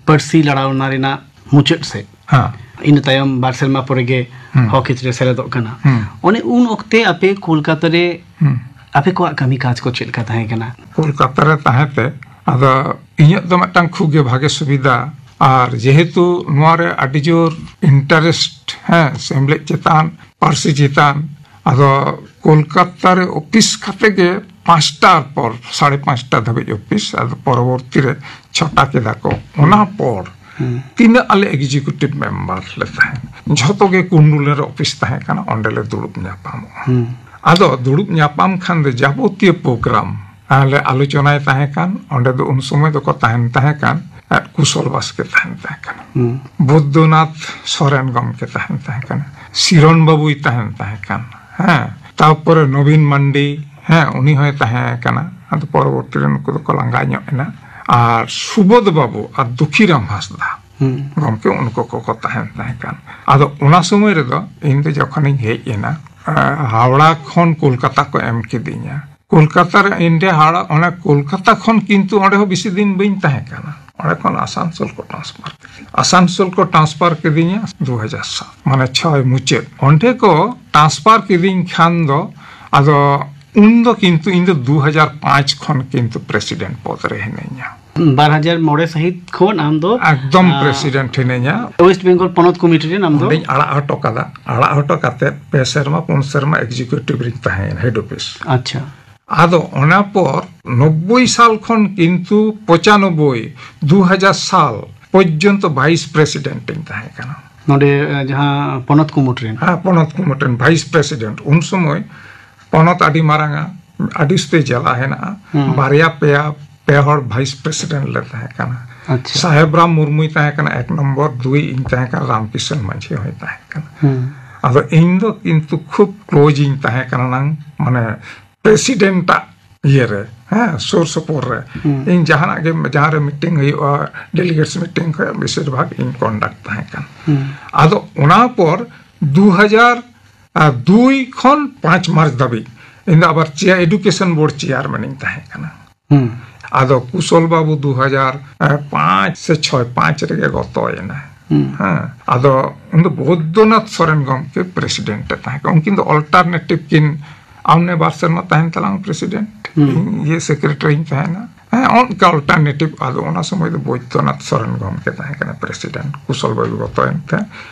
ᱯᱟᱹᱨᱥᱤ ᱞᱟᱲᱟᱣᱱᱟ ᱨᱮᱱᱟᱜ ᱢᱩᱪᱟᱹᱫ ᱥᱮᱫ, ᱦᱮᱸ᱾ ᱤᱱᱟᱹ ᱛᱟᱭᱚᱢ ᱵᱟᱨ ᱥᱮᱨᱢᱟ ᱯᱚᱨᱮ ᱜᱮ ᱦᱩᱸ᱾ ᱦᱚᱠ ᱦᱤᱛ ᱨᱮ ᱥᱮᱞᱮᱫᱚᱜ ᱠᱟᱱᱟ᱾ ᱦᱩᱸ᱾ ᱚᱱᱮ ᱩᱱ ᱚᱠᱛᱮ ᱟᱯᱮ ᱠᱳᱞᱠᱟᱛᱟ ᱨᱮ ᱦᱩᱸ᱾ ᱟᱯᱮ ᱠᱚᱣᱟᱜ ᱠᱟᱹᱢᱤ ᱠᱟᱡᱽ ᱠᱚ ᱪᱮᱫ ᱞᱮᱠᱟ ᱛᱟᱦᱮᱸ ᱠᱟᱱᱟ? ᱠᱳᱞᱠᱟᱛᱟ ᱨᱮ ᱛᱟᱦᱮᱸ ᱛᱮ ᱟᱫᱚ ᱤᱧᱟᱹᱜ ᱫᱚ ᱢᱤᱫᱴᱟᱝ ᱠᱷᱩᱵ ᱜᱮ ᱵᱷᱟᱜᱮ ᱥᱩᱵᱤᱫᱷᱟ, ᱟᱨ ᱡᱮᱦᱮᱛᱩ ᱱᱚᱣᱟ ᱨᱮ ᱟᱹᱰᱤ ᱡᱳᱨ ᱤᱱᱴᱟᱨᱮᱥᱴ, ᱦᱮᱸ, ᱥᱮᱢᱞᱮᱫ ᱪᱮᱛᱟᱱ, ᱯᱟᱹᱨᱥᱤ ᱪᱮᱛᱟᱱ, ᱟᱫᱚ ᱠᱳᱞᱠᱟᱛᱟ ᱨᱮ ᱚᱯᱷᱤᱥ ᱠᱟᱛᱮ ᱜᱮ ᱯᱟᱸᱪᱴᱟ ᱯᱚᱨ, ᱥᱟᱲᱮ ᱯᱟᱸᱪᱴᱟ ᱫᱷᱟᱹᱵᱤᱡ ᱚᱯᱷᱤᱥ, ᱟᱫᱚ ᱯᱚᱨᱚᱵᱚᱨᱛᱤ ᱨᱮ ᱪᱷᱚᱴᱟ ᱠᱮᱫᱟ ᱠᱚ᱾ ᱚᱱᱟ ᱯᱚᱨ ᱦᱩᱸ᱾ ᱛᱤᱱᱟᱹᱜ ᱟᱞᱮ ᱮᱠᱡᱤᱠᱤᱭᱩᱴᱤᱵᱷ ᱢᱮᱢᱵᱟᱨ ᱞᱮ ᱛᱟᱦᱮᱸ, ᱡᱷᱚᱛᱚ ᱜᱮ ᱠᱩᱱᱰᱩᱞᱮᱨ ᱚᱯᱷᱤᱥ ᱛᱟᱦᱮᱸ ᱠᱟᱱᱟ, ᱚᱸᱰᱮ ᱞᱮ ᱫᱩᱲᱩᱵ ᱧᱟᱯᱟᱢᱚᱜᱼᱟ᱾ ᱦᱩᱸ᱾ ᱟᱫᱚ ᱫᱩᱲᱩᱵ ᱧᱟᱯᱟᱢ ᱠᱷᱟᱱ ᱫᱚ ᱡᱟᱵᱚᱛᱤᱭᱚ ᱯᱨᱳᱜᱨᱟᱢ ᱞᱮ ᱟᱞᱳᱪᱚᱱᱟᱭ ᱛᱟᱦᱮᱸ ᱠᱟᱱ᱾ ᱚᱸᱰᱮ ᱫᱚ ᱩᱱ ᱥᱚᱢᱚᱭ ᱫᱚᱠᱚ ᱛᱟᱦᱮᱱ ᱛᱟᱦᱮᱸ ᱠᱟᱱ, ᱟᱨ ᱠᱩᱥᱚᱞ ᱵᱟᱥᱠᱮ ᱛᱟᱦᱮᱱ ᱛᱟᱦᱮᱸ ᱠᱟᱱᱟ᱾ ᱦᱩᱸ᱾ ᱵᱳᱫᱽᱫᱚᱱᱟᱛᱷ ᱥᱚᱨᱮᱱ ᱜᱚᱢᱠᱮ ᱛᱟᱦᱮᱱ ᱛᱟᱦᱮᱸ ᱠᱟᱱᱟ, ᱥᱤᱨᱚᱱ ᱵᱟᱹᱵᱩᱭ ᱛᱟᱦᱮᱱ ᱛᱟᱦᱮᱸ ᱠᱟᱱᱟ, ᱦᱮᱸ, ᱛᱟᱨᱯᱚᱨᱮ ᱱᱚᱵᱤᱱ ᱢᱟᱱᱰᱤ, ᱦᱮᱸ, ᱩᱱᱤ ᱦᱚᱸᱭ ᱛᱟᱦᱮᱸ ᱠᱟᱱᱟ᱾ ᱟᱫᱚ ᱯᱚᱨᱚᱵᱚᱨᱛᱤ ᱨᱮ ᱱᱩᱠᱩ ᱫᱚᱠᱚ ᱞᱟᱸᱜᱟ ᱧᱚᱜ ᱮᱱᱟ᱾ ᱟᱨ ᱥᱩᱵᱳᱫᱷ ᱵᱟᱹᱵᱩ ᱟᱨ ᱫᱩᱠᱷᱤᱨᱟᱢ ᱦᱟᱸᱥᱫᱟ ᱦᱩᱸ᱾ ᱜᱚᱢᱠᱮ ᱩᱱᱠᱩ ᱠᱚᱠᱚ ᱛᱟᱦᱮᱱ ᱛᱟᱦᱮᱸ ᱠᱟᱱ᱾ ᱟᱫᱚ ᱚᱱᱟ ᱥᱚᱢᱚᱭ ᱨᱮᱫᱚ ᱤᱧ ᱫᱚ ᱡᱚᱠᱷᱚᱱᱤᱧ ᱦᱮᱡ ᱮᱱᱟ, ᱮᱸ, ᱦᱟᱣᱲᱟ ᱠᱷᱚᱱ ᱠᱳᱞᱠᱟᱛᱟ ᱠᱚ ᱮᱢ ᱠᱤᱫᱤᱧᱟ᱾ ᱠᱳᱞᱠᱟᱛᱟ ᱨᱮ ᱤᱧ ᱫᱚ ᱦᱟᱣᱲᱟ, ᱚᱱᱟ ᱠᱳᱞᱠᱟᱛᱟ ᱠᱷᱚᱱ ᱠᱤᱱᱛᱩ ᱚᱸᱰᱮ ᱦᱚᱸ ᱵᱮᱥᱤ ᱫᱤᱱ ᱵᱟᱹᱧ ᱛᱟᱦᱮᱸ ᱠᱟᱱᱟ᱾ ᱚᱸᱰᱮ ᱠᱷᱚᱱ ᱟᱥᱟᱱᱥᱳᱞ ᱠᱚ ᱴᱨᱟᱱᱥᱯᱷᱟᱨ ᱠᱤᱫᱤᱧᱟ᱾ ᱟᱥᱟᱱᱥᱳᱞ ᱠᱚ ᱴᱨᱟᱱᱥᱯᱷᱟᱨ ᱠᱤᱫᱤᱧᱟ ᱫᱩ ᱦᱟᱡᱟᱨ ᱥᱟᱛ, ᱢᱟᱱᱮ ᱪᱷᱚᱭ ᱢᱩᱪᱟᱹᱫ᱾ ᱚᱸᱰᱮ ᱠᱚ ᱴᱨᱟᱱᱥᱯᱷᱟᱨ ᱠᱤᱫᱤᱧ ᱠᱷᱟᱱ ᱫᱚ, ᱟᱫᱚ ᱩᱱ ᱫᱚ ᱠᱤᱱᱛᱩ ᱤᱧ ᱫᱚ ᱫᱩ ᱦᱟᱡᱟᱨ ᱯᱟᱸᱪ ᱠᱷᱚᱱ ᱠᱤᱱᱛᱩ ᱯᱨᱮᱥᱤᱰᱮᱱᱴ ᱯᱚᱫ ᱨᱮ ᱦᱤᱱᱟᱹᱧᱟ᱾ ᱵᱟᱨ ᱦᱟᱡᱟᱨ ᱢᱚᱬᱮ ᱥᱟᱹᱦᱤᱛ ᱠᱷᱚᱱ ᱟᱢ ᱫᱚ, ᱮᱠᱫᱚᱢ ᱟ, ᱯᱨᱮᱥᱤᱰᱮᱱᱴ ᱦᱤᱱᱟᱹᱧᱟ᱾ ᱳᱭᱮᱥᱴ ᱵᱮᱝᱜᱚᱞ ᱯᱚᱱᱚᱛ ᱠᱚᱢᱤᱴᱤ ᱨᱮᱱ ᱟᱢ ᱫᱚ? ᱚᱸᱰᱮᱧ ᱟᱲᱟᱜ ᱦᱚᱴᱚ ᱠᱟᱫᱟ᱾ ᱟᱲᱟᱜ ᱦᱚᱴᱚ ᱠᱟᱛᱮ ᱯᱮ ᱥᱮᱨᱢᱟ, ᱯᱩᱱ ᱥᱮᱨᱢᱟ ᱮᱠᱡᱤᱠᱤᱭᱩᱴᱤᱵᱷ ᱨᱤᱧ ᱛᱟᱦᱮᱸᱭᱮᱱᱟ, ᱦᱮᱰ ᱚᱯᱷᱤᱥ᱾ ᱟᱪᱪᱷᱟ᱾ ᱟᱫᱚ ᱚᱱᱟ ᱯᱚᱨ ᱱᱚᱵᱵᱳᱭ ᱥᱟᱞ ᱠᱷᱚᱱ ᱠᱤᱱᱛᱩ ᱯᱚᱸᱪᱟᱱᱚᱵᱵᱳᱭ, ᱫᱩ ᱦᱟᱡᱟᱨ ᱥᱟᱞ ᱯᱚᱨᱡᱚᱱᱛᱚ ᱵᱷᱟᱭᱤᱥ ᱯᱨᱮᱥᱤᱰᱮᱱᱴ ᱤᱧ ᱛᱟᱦᱮᱸ ᱠᱟᱱᱟ᱾ ᱱᱚᱰᱮ, ᱮ, ᱡᱟᱦᱟᱸ ᱯᱚᱱᱚᱛ ᱠᱩᱢᱩᱴ ᱨᱮᱱ? ᱦᱮᱸ, ᱯᱚᱱᱚᱛ ᱠᱩᱢᱩᱴ ᱨᱮᱱ ᱵᱷᱟᱭᱤᱥ ᱯᱨᱮᱥᱤᱰᱮᱱᱴ᱾ ᱩᱱ ᱥᱚᱢᱚᱭ ᱯᱚᱱᱚᱛ ᱟᱹᱰᱤ ᱢᱟᱨᱟᱝᱟ, ᱟᱹᱰᱤ ᱩᱥᱛᱟᱹᱭ ᱡᱮᱞᱟ ᱦᱮᱱᱟᱜᱼᱟ᱾ ᱦᱩᱸ᱾ ᱵᱟᱨᱭᱟ ᱯᱮᱭᱟ ᱯᱮ ᱦᱚᱲ ᱵᱷᱟᱭᱤᱥ ᱯᱨᱮᱥᱤᱰᱮᱱᱴ ᱞᱮ ᱛᱟᱦᱮᱸ ᱠᱟᱱᱟ᱾ ᱟᱪᱪᱷᱟ᱾ ᱥᱟᱦᱮᱵ ᱨᱟᱢ ᱢᱩᱨᱢᱩᱭ ᱛᱟᱦᱮᱸ ᱠᱟᱱᱟ ᱮᱠ ᱱᱚᱢᱵᱚᱨ, ᱫᱩᱭ ᱤᱧ ᱛᱟᱦᱮᱸ ᱠᱟᱱᱟ, ᱨᱟᱢᱠᱤᱥᱚᱱ ᱢᱟᱹᱡᱷᱤ ᱦᱚᱸᱭ ᱛᱟᱦᱮᱸ ᱠᱟᱱᱟ᱾ ᱦᱩᱸ᱾ ᱟᱫᱚ ᱤᱧ ᱫᱚ ᱠᱤᱱᱛᱩ ᱠᱷᱩᱵ ᱠᱞᱳᱡᱽ ᱤᱧ ᱛᱟᱦᱮᱸ ᱠᱟᱱᱟ ᱱᱟᱝ, ᱢᱟᱱᱮ ᱯᱨᱮᱥᱤᱰᱮᱱᱴ ᱟᱜ ᱤᱭᱟᱹ ᱨᱮ, ᱦᱮᱸ, ᱥᱩᱨ ᱥᱩᱯᱩᱨ ᱨᱮ᱾ ᱦᱩᱸ᱾ ᱤᱧ ᱡᱟᱦᱟᱱᱟᱜ ᱜᱮ, ᱡᱟᱦᱟᱸ ᱨᱮ ᱢᱤᱴᱤᱝ ᱦᱩᱭᱩᱜᱼᱟ, ᱰᱮᱞᱤᱜᱮᱴᱥ ᱢᱤᱴᱤᱝ ᱠᱷᱚᱡ ᱵᱮᱥᱤᱨ ᱵᱷᱟᱜᱽ ᱤᱧ ᱠᱚᱱᱰᱟᱠᱴ ᱛᱟᱦᱮᱸ ᱠᱟᱱᱟ᱾ ᱦᱩᱸ᱾ ᱟᱫᱚ ᱚᱱᱟ ᱯᱚᱨ ᱫᱩ ᱦᱟᱡᱟᱨ ᱫᱩᱭ ᱠᱷᱚᱱ ᱯᱟᱸᱪ ᱢᱟᱨᱪ ᱫᱷᱟᱹᱵᱤᱡ ᱤᱧ ᱫᱚ ᱟᱵᱟᱨ ᱪᱮᱭᱟᱨ, ᱮᱰᱩᱠᱮᱥᱚᱱ ᱵᱳᱨᱰ ᱪᱮᱭᱟᱨᱢᱮᱱ ᱤᱧ ᱛᱟᱦᱮᱸ ᱠᱟᱱᱟ᱾ ᱦᱩᱸ᱾ ᱟᱫᱚ ᱠᱩᱥᱚᱞ ᱵᱟᱹᱵᱩ ᱫᱩ ᱦᱟᱡᱟᱨ ᱯᱟᱸᱪ ᱥᱮ ᱪᱷᱚᱭ, ᱯᱟᱸᱪ ᱨᱮᱜᱮ ᱜᱚᱛᱚᱭᱮᱱᱟᱭ᱾ ᱦᱩᱸ᱾ ᱦᱮᱸ, ᱟᱫᱚ ᱩᱱ ᱫᱚ ᱵᱳᱫᱽᱫᱚᱱᱟᱛᱷ ᱥᱚᱨᱮᱱ ᱜᱚᱢᱠᱮ ᱯᱨᱮᱥᱤᱰᱮᱱᱴ ᱮ ᱛᱟᱦᱮᱸ ᱠᱟᱱᱟ᱾ ᱩᱱᱠᱤᱱ ᱫᱚ ᱚᱞᱴᱟᱨᱱᱮᱴᱤᱵᱷ ᱠᱤᱱ, ᱟᱢ ᱱᱮ ᱵᱟᱨ ᱥᱮᱨᱢᱟ ᱛᱟᱦᱮᱱ ᱛᱟᱞᱟᱝ ᱯᱨᱮᱥᱤᱰᱮᱱᱴ, ᱦᱩᱸ᱾ ᱤᱧ ᱤᱭᱟᱹ ᱥᱮᱠᱨᱮᱴᱟᱨᱤᱧ ᱛᱟᱦᱮᱱᱟ᱾ ᱦᱮᱸ, ᱚᱱᱠᱟ ᱚᱞᱴᱟᱨᱱᱮᱴᱤᱵᱷ᱾ ᱟᱫᱚ ᱚᱱᱟ ᱥᱚᱢᱚᱭ ᱫᱚ ᱵᱳᱫᱽᱫᱚᱱᱟᱛᱷ ᱥᱚᱨᱮᱱ ᱜᱚᱢᱠᱮ ᱛᱟᱦᱮᱸ ᱠᱟᱱᱟ ᱯᱨᱮᱥᱤᱰᱮᱱᱴ, ᱠᱩᱥᱚᱞ ᱵᱟᱹᱵᱩ ᱜᱚᱛᱚᱭᱮᱱ ᱛᱮ᱾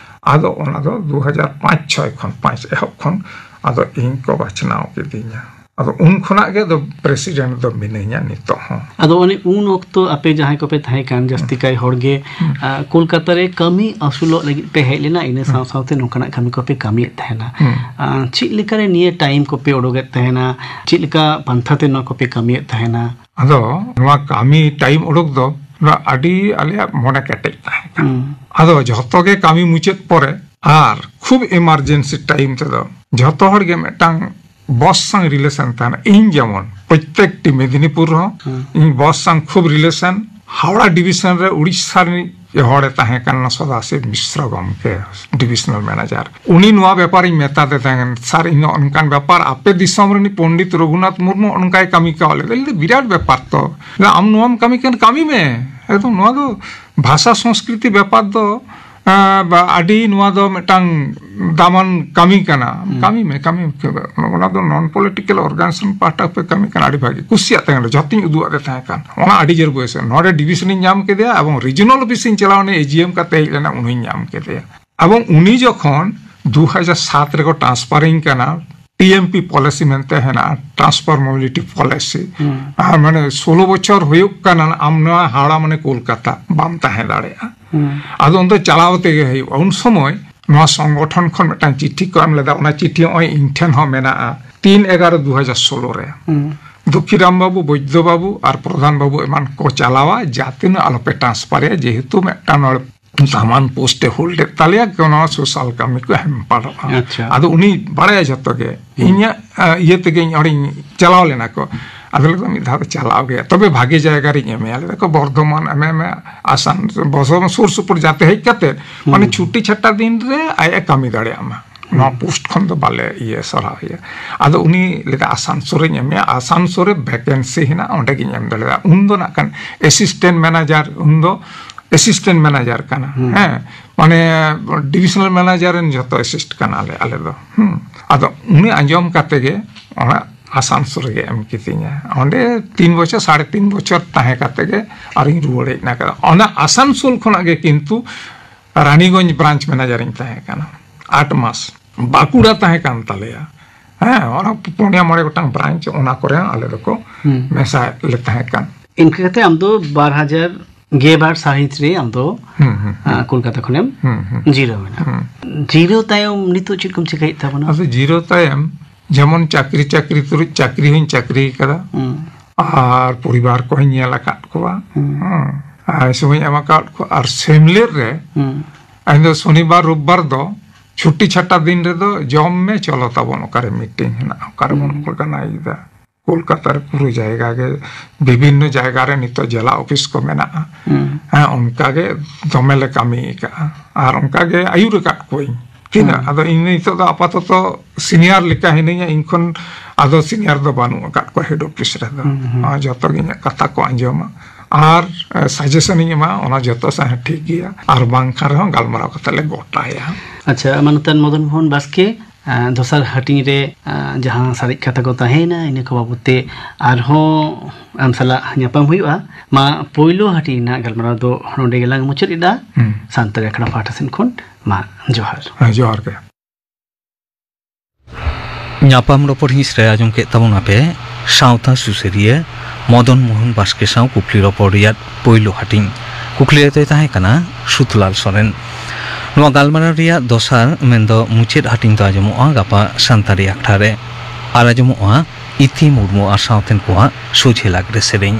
ᱟᱫᱚ ᱚᱱᱟ ᱫᱚ ᱫᱩ ᱦᱟᱡᱟᱨ ᱯᱟᱸᱪ ᱪᱷᱚᱭ ᱠᱷᱚᱱ, ᱯᱟᱸᱪ ᱮᱦᱚᱵ ᱠᱷᱚᱱ ᱟᱫᱚ ᱤᱧ ᱠᱚ ᱵᱟᱪᱷᱱᱟᱣ ᱠᱤᱫᱤᱧᱟ᱾ ᱟᱫᱚ ᱩᱱ ᱠᱷᱚᱱᱟᱜ ᱜᱮ ᱟᱫᱚ ᱯᱨᱮᱥᱤᱰᱮᱱᱴ ᱫᱚ ᱢᱤᱱᱟᱹᱧᱟ ᱱᱤᱛᱚᱜ ᱦᱚᱸ᱾ ᱟᱫᱚ ᱚᱱᱮ ᱩᱱ ᱚᱠᱛᱚ ᱟᱯᱮ ᱡᱟᱦᱟᱸᱭ ᱠᱚᱯᱮ ᱛᱟᱦᱮᱸ ᱠᱟᱱ, ᱡᱟᱹᱥᱛᱤ ᱠᱟᱭ ᱦᱚᱲ ᱜᱮ, ᱟ, ᱠᱳᱞᱠᱟᱛᱟ ᱨᱮ ᱠᱟᱹᱢᱤ ᱟᱹᱥᱩᱞᱚᱜ ᱞᱟᱹᱜᱤᱫ ᱯᱮ ᱦᱮᱡ ᱞᱮᱱᱟ, ᱤᱱᱟᱹ ᱥᱟᱶ ᱥᱟᱶᱛᱮ ᱱᱚᱝᱠᱟᱱᱟᱜ ᱠᱟᱹᱢᱤ ᱠᱚᱯᱮ ᱠᱟᱹᱢᱤᱭᱮᱫ ᱛᱟᱦᱮᱱᱟ᱾ ᱦᱩᱸ᱾ ᱟ, ᱪᱮᱫ ᱞᱮᱠᱟᱨᱮ ᱱᱤᱭᱟᱹ ᱴᱟᱭᱤᱢ ᱠᱚᱯᱮ ᱩᱰᱩᱠᱮᱫ ᱛᱟᱦᱮᱱᱟ? ᱪᱮᱫ ᱞᱮᱠᱟ ᱯᱟᱱᱛᱷᱟ ᱛᱮ ᱱᱚᱣᱟ ᱠᱚᱯᱮ ᱠᱟᱹᱢᱤᱭᱮᱫ ᱛᱟᱦᱮᱱᱟ? ᱟᱫᱚ ᱱᱚᱣᱟ ᱠᱟᱹᱢᱤ ᱴᱟᱭᱤᱢ ᱩᱰᱩᱠ ᱫᱚ ᱱᱚᱣᱟ ᱟᱹᱰᱤ ᱟᱞᱮᱭᱟᱜ ᱢᱚᱱᱮ ᱠᱮᱴᱮᱡ ᱛᱟᱦᱮᱸ ᱠᱟᱱᱟ᱾ ᱦᱩᱸ᱾ ᱟᱫᱚ ᱡᱷᱚᱛᱚ ᱜᱮ ᱠᱟᱹᱢᱤ ᱢᱩᱪᱟᱹᱫ ᱯᱚᱨᱮ ᱟᱨ ᱠᱷᱩᱵ ᱮᱢᱟᱨᱡᱮᱱᱥᱤ ᱴᱟᱭᱤᱢ ᱛᱮᱫᱚ ᱡᱷᱚᱛᱚ ᱦᱚᱲ ᱜᱮ ᱢᱤᱫᱴᱟᱝ ᱵᱚᱥ ᱥᱟᱝ ᱨᱤᱞᱮᱥᱚᱱ ᱛᱟᱦᱮᱱᱟ᱾ ᱤᱧ ᱡᱮᱢᱚᱱ ᱯᱨᱚᱛᱛᱮᱠᱴᱤ ᱢᱮᱫᱤᱱᱤᱯᱩᱨ ᱨᱮᱦᱚᱸ ᱦᱩᱸ᱾ ᱤᱧ ᱵᱚᱥ ᱥᱟᱝ ᱠᱷᱩᱵ ᱨᱤᱞᱮᱥᱚᱱ᱾ ᱦᱟᱣᱲᱟ ᱰᱤᱵᱤᱥᱚᱱ ᱨᱮ ᱩᱲᱤᱥᱥᱟ ᱨᱤᱱᱤᱡ ᱦᱚᱲᱮ ᱛᱟᱦᱮᱸ ᱠᱟᱱᱟ ᱥᱚᱫᱟᱥᱤᱵ ᱢᱤᱥᱨᱚ ᱜᱚᱢᱠᱮ, ᱰᱤᱵᱤᱥᱚᱱᱟᱞ ᱢᱮᱱᱮᱡᱟᱨ᱾ ᱩᱱᱤ ᱱᱚᱣᱟ ᱵᱮᱯᱟᱨᱤᱧ ᱢᱮᱛᱟ ᱫᱮ ᱛᱟᱦᱮᱸ ᱠᱟᱱᱟ, "ᱥᱟᱨ, ᱤᱧ ᱱᱚᱜᱼᱚ ᱱᱚᱝᱠᱟᱱ ᱵᱮᱯᱟᱨ, ᱟᱯᱮ ᱫᱤᱥᱚᱢ ᱨᱤᱱᱤᱡ ᱯᱚᱱᱰᱤᱛ ᱨᱚᱜᱷᱩᱱᱟᱛᱷ ᱢᱩᱨᱢᱩ ᱚᱱᱠᱟᱭ ᱠᱟᱹᱢᱤ ᱠᱟᱣᱟ ᱞᱮᱫᱟ, ᱞᱟᱹᱭ ᱫᱟ, ᱵᱤᱨᱟᱴ ᱵᱮᱯᱟᱨ ᱛᱚ, ᱟᱢ ᱱᱚᱣᱟᱢ ᱠᱟᱹᱢᱤ ᱠᱟᱱ, ᱠᱟᱹᱢᱤ ᱢᱮ, ᱮᱠᱫᱚᱢ ᱱᱚᱣᱟ ᱫᱚ ᱵᱷᱟᱥᱟ ᱥᱚᱝᱥᱠᱨᱤᱛᱤ ᱵᱮᱯᱟᱨ ᱫᱚ, ᱮᱸ, ᱵᱟ, ᱟᱹᱰᱤ ᱱᱚᱣᱟ ᱫᱚ ᱢᱤᱫᱴᱟᱝ ᱫᱟᱢᱟᱱ ᱠᱟᱹᱢᱤ ᱠᱟᱱᱟ, ᱠᱟᱹᱢᱤ ᱢᱮ, ᱠᱟᱹᱢᱤ ᱢᱮ, ᱚᱱᱟ ᱫᱚ ᱱᱚᱱ ᱯᱚᱞᱤᱴᱤᱠᱟᱞ ᱚᱨᱜᱟᱱᱟᱭᱡᱮᱥᱚᱱ ᱯᱟᱦᱴᱟ ᱯᱮ ᱠᱟᱹᱢᱤ ᱠᱟᱱᱟ, ᱟᱹᱰᱤ ᱵᱷᱟᱹᱜᱤ", ᱠᱩᱥᱤᱭᱟᱜ ᱛᱟᱦᱮᱸ ᱠᱟᱱᱟ, ᱡᱷᱚᱛᱚᱧ ᱩᱫᱩᱜ ᱟᱫᱮ ᱛᱟᱦᱮᱸ ᱠᱟᱱ᱾ ᱚᱱᱟ ᱟᱹᱰᱤ ᱡᱳᱨ ᱵᱚᱭᱮᱥ ᱨᱮ ᱱᱚᱰᱮ ᱰᱤᱵᱤᱥᱚᱱᱤᱧ ᱧᱟᱢ ᱠᱮᱫᱮᱭᱟ ᱮᱵᱚᱝ ᱨᱤᱡᱤᱱᱟᱞ ᱚᱯᱷᱤᱥᱤᱧ ᱪᱟᱞᱟᱣ ᱮᱱᱟ, ᱮᱡᱤᱮᱢ ᱠᱟᱛᱮ ᱦᱮᱡ ᱞᱮᱱᱟ, ᱩᱱᱤᱧ ᱧᱟᱢ ᱠᱮᱫᱮᱭᱟ᱾ ᱮᱵᱚᱝ ᱩᱱᱤ ᱡᱚᱠᱷᱚᱱ ᱫᱩ ᱦᱟᱡᱟᱨ ᱥᱟᱛ ᱨᱮᱠᱚ ᱴᱨᱟᱱᱥᱯᱟᱨᱤᱧ ᱠᱟᱱᱟ ᱴᱤ ᱮᱢ ᱯᱤ ᱯᱚᱞᱤᱥᱤ ᱢᱮᱱᱛᱮ ᱦᱮᱱᱟᱜᱼᱟ, ᱴᱨᱟᱱᱥᱯᱷᱟᱨ ᱢᱳᱵᱤᱞᱤᱴᱤ ᱯᱚᱞᱤᱥᱤ᱾ ᱟᱨ ᱢᱟᱱᱮ ᱥᱳᱞᱳ ᱵᱚᱪᱷᱚᱨ ᱦᱩᱭᱩᱜ ᱠᱟᱱᱟ, ᱟᱢ ᱱᱚᱣᱟ ᱦᱟᱣᱲᱟ ᱢᱟᱱᱮ ᱠᱳᱞᱠᱟᱛᱟ ᱵᱟᱢ ᱛᱟᱦᱮᱸ ᱫᱟᱲᱮᱭᱟᱜᱼᱟ᱾ ᱟᱫᱚ ᱚᱱᱛᱮ ᱪᱟᱞᱟᱣ ᱛᱮᱜᱮ ᱦᱩᱭᱩᱜᱼᱟ᱾ ᱩᱱ ᱥᱚᱢᱚᱭ ᱱᱚᱣᱟ ᱥᱚᱝᱜᱚᱴᱷᱚᱱ ᱠᱷᱚᱱ ᱢᱤᱫᱴᱟᱝ ᱪᱤᱴᱷᱤ ᱠᱚ ᱮᱢ ᱞᱮᱫᱟ, ᱚᱱᱟ ᱪᱤᱴᱷᱤ ᱱᱚᱜᱼᱚᱭ ᱤᱧ ᱴᱷᱮᱱ ᱦᱚᱸ ᱢᱮᱱᱟᱜᱼᱟ, ᱛᱤᱱ ᱮᱜᱟᱨᱚ ᱫᱩ ᱦᱟᱡᱟᱨ ᱥᱳᱞᱳ ᱨᱮ᱾ ᱫᱩᱠᱷᱤᱨᱟᱢ ᱵᱟᱹᱵᱩ, ᱵᱳᱭᱫᱚ ᱵᱟᱹᱵᱩ ᱟᱨ ᱯᱨᱚᱫᱷᱟᱱ ᱵᱟᱹᱵᱩ ᱮᱢᱟᱱ ᱠᱚ ᱪᱟᱞᱟᱣᱟ, ᱡᱟᱦᱟᱸ ᱛᱤᱱᱟᱹᱜ ᱟᱞᱚᱯᱮ ᱴᱨᱟᱱᱥᱯᱷᱟᱨᱮᱭᱟ, ᱡᱮᱦᱮᱛᱩ ᱢᱤᱫᱴᱟᱝ ᱱᱚᱰᱮ ᱫᱟᱢᱟᱱ ᱯᱳᱥᱴ ᱮ ᱦᱳᱞᱰ ᱮᱫ ᱛᱟᱞᱮᱭᱟ, ᱠᱳᱱᱳ ᱥᱳᱥᱟᱞ ᱠᱟᱹᱢᱤ ᱠᱚ ᱦᱮᱢᱯᱟᱲᱚᱜᱼᱟ᱾ ᱟᱪᱪᱷᱟ᱾ ᱟᱫᱚ ᱩᱱᱤ ᱵᱟᱲᱟᱭᱟ ᱡᱷᱚᱛᱚ ᱜᱮ, ᱤᱧᱟᱹᱜ ᱤᱭᱟᱹ ᱛᱮᱜᱮ ᱤᱧ ᱚᱸᱰᱮᱧ ᱪᱟᱞᱟᱣ ᱞᱮᱱᱟ ᱠᱚ᱾ ᱟᱫᱚ ᱞᱟᱹᱭ ᱫᱟ, ᱢᱤᱫ ᱫᱷᱟᱣ ᱫᱚ ᱪᱟᱞᱟᱣ ᱜᱮ, ᱛᱚᱵᱮ ᱵᱷᱟᱜᱮ ᱡᱟᱭᱜᱟ ᱨᱤᱧ ᱮᱢᱮᱭᱟ᱾ ᱞᱟᱹᱭ ᱫᱟᱠᱚ, ᱵᱚᱨᱫᱷᱚᱢᱟᱱ ᱮᱢᱮ ᱢᱮ, ᱟᱥᱟᱱ, ᱵᱚᱨᱫᱷᱚᱢᱟᱱ ᱥᱩᱨ ᱥᱩᱯᱩᱨ ᱡᱟᱛᱮ ᱦᱮᱡ ᱠᱟᱛᱮ ᱢᱟᱱᱮ ᱪᱷᱩᱴᱤ ᱪᱷᱟᱴᱟ ᱫᱤᱱ ᱨᱮ ᱟᱡ ᱮ ᱠᱟᱹᱢᱤ ᱫᱟᱲᱮᱭᱟᱜ ᱢᱟ᱾ ᱱᱚᱣᱟ ᱯᱳᱥᱴ ᱠᱷᱚᱱ ᱫᱚ ᱵᱟᱞᱮ ᱤᱭᱟᱹ ᱥᱟᱨᱦᱟᱣ ᱮᱭᱟ᱾ ᱟᱫᱚ ᱩᱱᱤ ᱞᱟᱹᱭ ᱫᱟ, ᱟᱥᱟᱱᱥᱳᱞ ᱨᱤᱧ ᱮᱢᱮᱭᱟ, ᱟᱥᱟᱱᱥᱳᱞ ᱨᱮ ᱵᱷᱮᱠᱮᱱᱥᱤ ᱦᱮᱱᱟᱜᱼᱟ, ᱚᱸᱰᱮ ᱜᱤᱧ ᱮᱢ ᱫᱟᱲᱮᱭᱟᱜᱼᱟ᱾ ᱩᱱ ᱫᱚ ᱱᱟᱜ ᱠᱷᱟᱱ ᱮᱥᱤᱥᱴᱮᱱᱴ ᱢᱮᱱᱮᱡᱟᱨ, ᱩᱱ ᱫᱚ ᱮᱥᱤᱥᱴᱮᱱᱴ ᱢᱮᱱᱮᱡᱟᱨ ᱠᱟᱱᱟ᱾ ᱦᱮᱸ, ᱢᱟᱱᱮ ᱰᱤᱵᱷᱤᱥᱚᱱᱟᱞ ᱢᱮᱱᱮᱡᱟᱨ ᱨᱮᱱ ᱡᱷᱚᱛᱚ ᱮᱥᱤᱥᱴ ᱠᱟᱱᱟᱞᱮ ᱟᱞᱮ ᱫᱚ᱾ ᱦᱩᱸ᱾ ᱟᱫᱚ ᱩᱱᱤ ᱟᱸᱡᱚᱢ ᱠᱟᱛᱮ ᱜᱮ ᱚᱱᱟ ᱟᱥᱟᱱᱥᱳᱞ ᱨᱮᱜᱮ ᱮᱢ ᱠᱤᱫᱤᱧᱟ᱾ ᱚᱸᱰᱮ ᱛᱤᱱ ᱵᱚᱪᱷᱚᱨ, ᱥᱟᱲᱮ ᱛᱤᱱ ᱵᱚᱪᱷᱚᱨ ᱛᱟᱦᱮᱸ ᱠᱟᱛᱮ ᱜᱮ ᱟᱨᱤᱧ ᱨᱩᱣᱟᱹᱲ ᱦᱮᱡ ᱮᱱᱟ᱾ ᱚᱱᱟ ᱟᱥᱟᱱᱥᱳᱞ ᱠᱷᱚᱱᱟᱜ ᱜᱮ ᱠᱤᱱᱛᱩ ᱨᱟᱱᱤᱜᱚᱸᱡᱽ ᱵᱨᱟᱧᱪ ᱢᱮᱱᱮᱡᱟᱨᱤᱧ ᱛᱟᱦᱮᱸ ᱠᱟᱱᱟ ᱟᱴ ᱢᱟᱥ᱾ ᱵᱟᱸᱠᱩᱲᱟ ᱛᱟᱦᱮᱸ ᱠᱟᱱ ᱛᱟᱞᱮᱭᱟ᱾ ᱦᱮᱸ, ᱚᱱᱟ ᱯᱩᱱᱭᱟ ᱢᱚᱬᱮ ᱜᱚᱴᱟᱝ ᱵᱨᱟᱧᱪ, ᱚᱱᱟ ᱠᱚᱨᱮ ᱦᱚᱸ ᱟᱞᱮ ᱫᱚᱠᱚ ᱢᱮᱥᱟ ᱞᱮ ᱛᱟᱦᱮᱸ ᱠᱟᱱ᱾ ᱤᱱᱠᱟᱹ ᱠᱟᱛᱮ ᱟᱢ ᱫᱚ ᱵᱟᱨ ᱦᱟᱡᱟᱨ ᱜᱮᱞ ᱵᱟᱨ ᱥᱟᱹᱦᱤᱛ ᱨᱮ ᱟᱢ ᱫᱚ, ᱦᱩᱸ, ᱦᱩᱸ, ᱦᱩᱸ᱾ ᱟᱸ, ᱠᱳᱞᱠᱟᱛᱟ ᱠᱷᱚᱱᱮᱢ ᱦᱩᱸ, ᱦᱩᱸ᱾ ᱡᱤᱨᱟᱹᱣ ᱮᱱᱟ᱾ ᱦᱩᱸ᱾ ᱡᱤᱨᱟᱹᱣ ᱛᱟᱭᱚᱢ ᱱᱤᱛᱚᱜ ᱪᱮᱫ ᱠᱚᱢ ᱪᱤᱠᱟᱹᱭᱮᱫ ᱛᱟᱵᱚᱱᱟ? ᱟᱫᱚ ᱡᱤᱨᱟᱹᱣ ᱛᱟᱭᱚᱢ ᱡᱮᱢᱚᱱ ᱪᱟᱹᱠᱨᱤ, ᱪᱟᱹᱠᱨᱤ ᱛᱩᱞᱩᱡ ᱪᱟᱹᱠᱨᱤ ᱦᱚᱸᱧ ᱪᱟᱹᱠᱨᱤ ᱟᱠᱟᱫᱟ᱾ ᱦᱩᱸ᱾ ᱟᱨ ᱯᱚᱨᱤᱵᱟᱨ ᱠᱚᱦᱚᱸᱧ ᱧᱮᱞ ᱟᱠᱟᱫ ᱠᱚᱣᱟ᱾ ᱦᱩᱸ᱾ ᱦᱩᱸ᱾ ᱟᱨ ᱥᱚᱢᱚᱭ ᱮᱢ ᱟᱠᱟᱫ ᱠᱚᱣᱟ᱾ ᱟᱨ ᱥᱮᱢᱞᱮᱫ ᱨᱮ ᱦᱩᱸ᱾ ᱤᱧ ᱫᱚ ᱥᱚᱱᱤᱵᱟᱨ ᱨᱳᱵᱵᱟᱨ ᱫᱚ ᱪᱷᱩᱴᱤ ᱪᱷᱟᱴᱟ ᱫᱤᱱ ᱨᱮᱫᱚ ᱡᱚᱢ ᱢᱮ, ᱪᱚᱞᱚ ᱛᱟᱵᱚᱱ ᱚᱠᱟᱨᱮ ᱢᱤᱴᱤᱝ ᱦᱮᱱᱟᱜᱼᱟ, ᱚᱠᱟᱨᱮ ᱵᱚᱱ ᱚᱨᱜᱟᱱᱟᱭᱤᱡᱽ ᱮᱫᱟ᱾ ᱠᱳᱞᱠᱟᱛᱟ ᱨᱮ ᱯᱩᱨᱟᱹ ᱡᱟᱭᱜᱟ ᱜᱮ, ᱵᱤᱵᱷᱤᱱᱱᱚ ᱡᱟᱭᱜᱟ ᱨᱮ ᱱᱤᱛᱚᱜ ᱡᱮᱞᱟ ᱚᱯᱷᱤᱥ ᱠᱚ ᱢᱮᱱᱟᱜᱼᱟ᱾ ᱦᱩᱸ᱾ ᱦᱮᱸ, ᱚᱱᱠᱟ ᱜᱮ ᱫᱚᱢᱮ ᱞᱮ ᱠᱟᱹᱢᱤ ᱟᱠᱟᱫᱼᱟ᱾ ᱟᱨ ᱚᱱᱠᱟ ᱜᱮ ᱟᱹᱭᱩᱨ ᱟᱠᱟᱫ ᱠᱚᱣᱟᱧ᱾ ᱛᱤᱱᱟᱹᱜ? ᱦᱩᱸ᱾ ᱟᱫᱚ ᱤᱧ ᱱᱤᱛᱚᱜ ᱫᱚ ᱟᱯᱟᱛᱚᱛᱚ ᱥᱤᱱᱤᱭᱟᱨ ᱞᱮᱠᱟ ᱦᱤᱱᱟᱹᱧᱟ, ᱤᱧ ᱠᱷᱚᱱ ᱟᱫᱚ ᱥᱤᱱᱤᱭᱟᱨ ᱫᱚ ᱵᱟᱹᱱᱩᱜ ᱟᱠᱟᱫ ᱠᱚᱣᱟ ᱦᱮᱰ ᱚᱯᱷᱤᱥ ᱨᱮᱫᱚ᱾ ᱦᱩᱸ, ᱦᱩᱸ᱾ ᱟᱨ ᱡᱚᱛᱚ ᱜᱮ ᱤᱧᱟᱹᱜ ᱠᱟᱛᱷᱟ ᱠᱚ ᱟᱸᱡᱚᱢᱟ ᱟᱨ, ᱮ, ᱥᱟᱡᱮᱥᱚᱱ ᱤᱧ ᱮᱢᱟ, ᱚᱱᱟ ᱡᱚᱛᱚ ᱥᱟᱶ ᱴᱷᱤᱠ ᱜᱮᱭᱟ, ᱟᱨ ᱵᱟᱝᱠᱷᱟᱱ ᱨᱮᱦᱚᱸ ᱜᱟᱞᱢᱟᱨᱟᱣ ᱠᱟᱛᱮ ᱞᱮ ᱜᱚᱴᱟᱭᱟ᱾ ᱟᱪᱪᱷᱟ, ᱢᱟᱱᱚᱛᱟᱱ ᱢᱚᱫᱚᱱ ᱢᱳᱦᱚᱱ ᱵᱟᱥᱠᱮ, ᱟᱸ, ᱫᱚᱥᱟᱨ ᱦᱟᱹᱴᱤᱧ ᱨᱮ, ᱟᱸ, ᱡᱟᱦᱟᱸ ᱥᱟᱨᱮᱡ ᱠᱟᱛᱷᱟ ᱠᱚ ᱛᱟᱦᱮᱸᱭᱮᱱᱟ, ᱤᱱᱟᱹ ᱠᱚ ᱵᱟᱵᱚᱛ ᱛᱮ ᱟᱨᱦᱚᱸ ᱟᱢ ᱥᱟᱞᱟᱜ ᱧᱟᱯᱟᱢ ᱦᱩᱭᱩᱜᱼᱟ᱾ ᱢᱟ, ᱯᱳᱭᱞᱳ ᱦᱟᱹᱴᱤᱧ ᱨᱮᱱᱟᱜ ᱜᱟᱞᱢᱟᱨᱟᱣ ᱫᱚ ᱱᱚᱸᱰᱮ ᱜᱮᱞᱟᱝ ᱢᱩᱪᱟᱹᱫ ᱮᱫᱟ᱾ ᱦᱩᱸ᱾ ᱥᱟᱱᱛᱟᱲᱤ ᱟᱠᱷᱲᱟ ᱯᱟᱦᱴᱟ ᱥᱮᱱ ᱠᱷᱚᱱ ᱢᱟ, ᱡᱚᱦᱟᱨ᱾ ᱦᱮᱸ, ᱡᱚᱦᱟᱨ ᱜᱮ᱾ ᱧᱟᱯᱟᱢ ᱨᱚᱯᱚᱲ ᱦᱤᱸᱥ ᱨᱮ ᱟᱸᱡᱚᱢ ᱠᱮᱫ ᱛᱟᱵᱚᱱᱟᱯᱮ ᱥᱟᱶᱛᱟ ᱥᱩᱥᱟᱹᱨᱤᱭᱟᱹ ᱢᱚᱫᱚᱱ ᱢᱳᱦᱚᱱ ᱵᱟᱥᱠᱮ ᱥᱟᱶ ᱠᱩᱠᱞᱤ ᱨᱚᱯᱚᱲ ᱨᱮᱭᱟᱜ ᱯᱳᱭᱞᱳ ᱦᱟᱹᱴᱤᱧ᱾ ᱠᱩᱠᱞᱤ ᱨᱮᱫᱚᱭ ᱛᱟᱦᱮᱸ ᱠᱟᱱᱟ ᱥᱩᱛᱞᱟᱞ ᱥᱚᱨᱮᱱ᱾ ᱱᱚᱣᱟ ᱜᱟᱞᱢᱟᱨᱟᱣ ᱨᱮᱭᱟᱜ ᱫᱚᱥᱟᱨ, ᱢᱮᱱᱫᱚ ᱢᱩᱪᱟᱹᱫ ᱦᱟᱹᱴᱤᱧ ᱫᱚ ᱟᱸᱡᱚᱢᱚᱜᱼᱟ ᱜᱟᱯᱟ ᱥᱟᱱᱛᱟᱲᱤ ᱟᱠᱷᱲᱟ ᱨᱮ᱾ ᱟᱨ ᱟᱸᱡᱚᱢᱚᱜᱼᱟ ᱤᱛᱤ ᱢᱩᱨᱢᱩ ᱟᱨ ᱥᱟᱶᱛᱮᱱ ᱠᱚᱣᱟᱜ ᱥᱚᱡᱷᱮ ᱞᱟᱜᱽᱲᱮ ᱥᱮᱨᱮᱧ᱾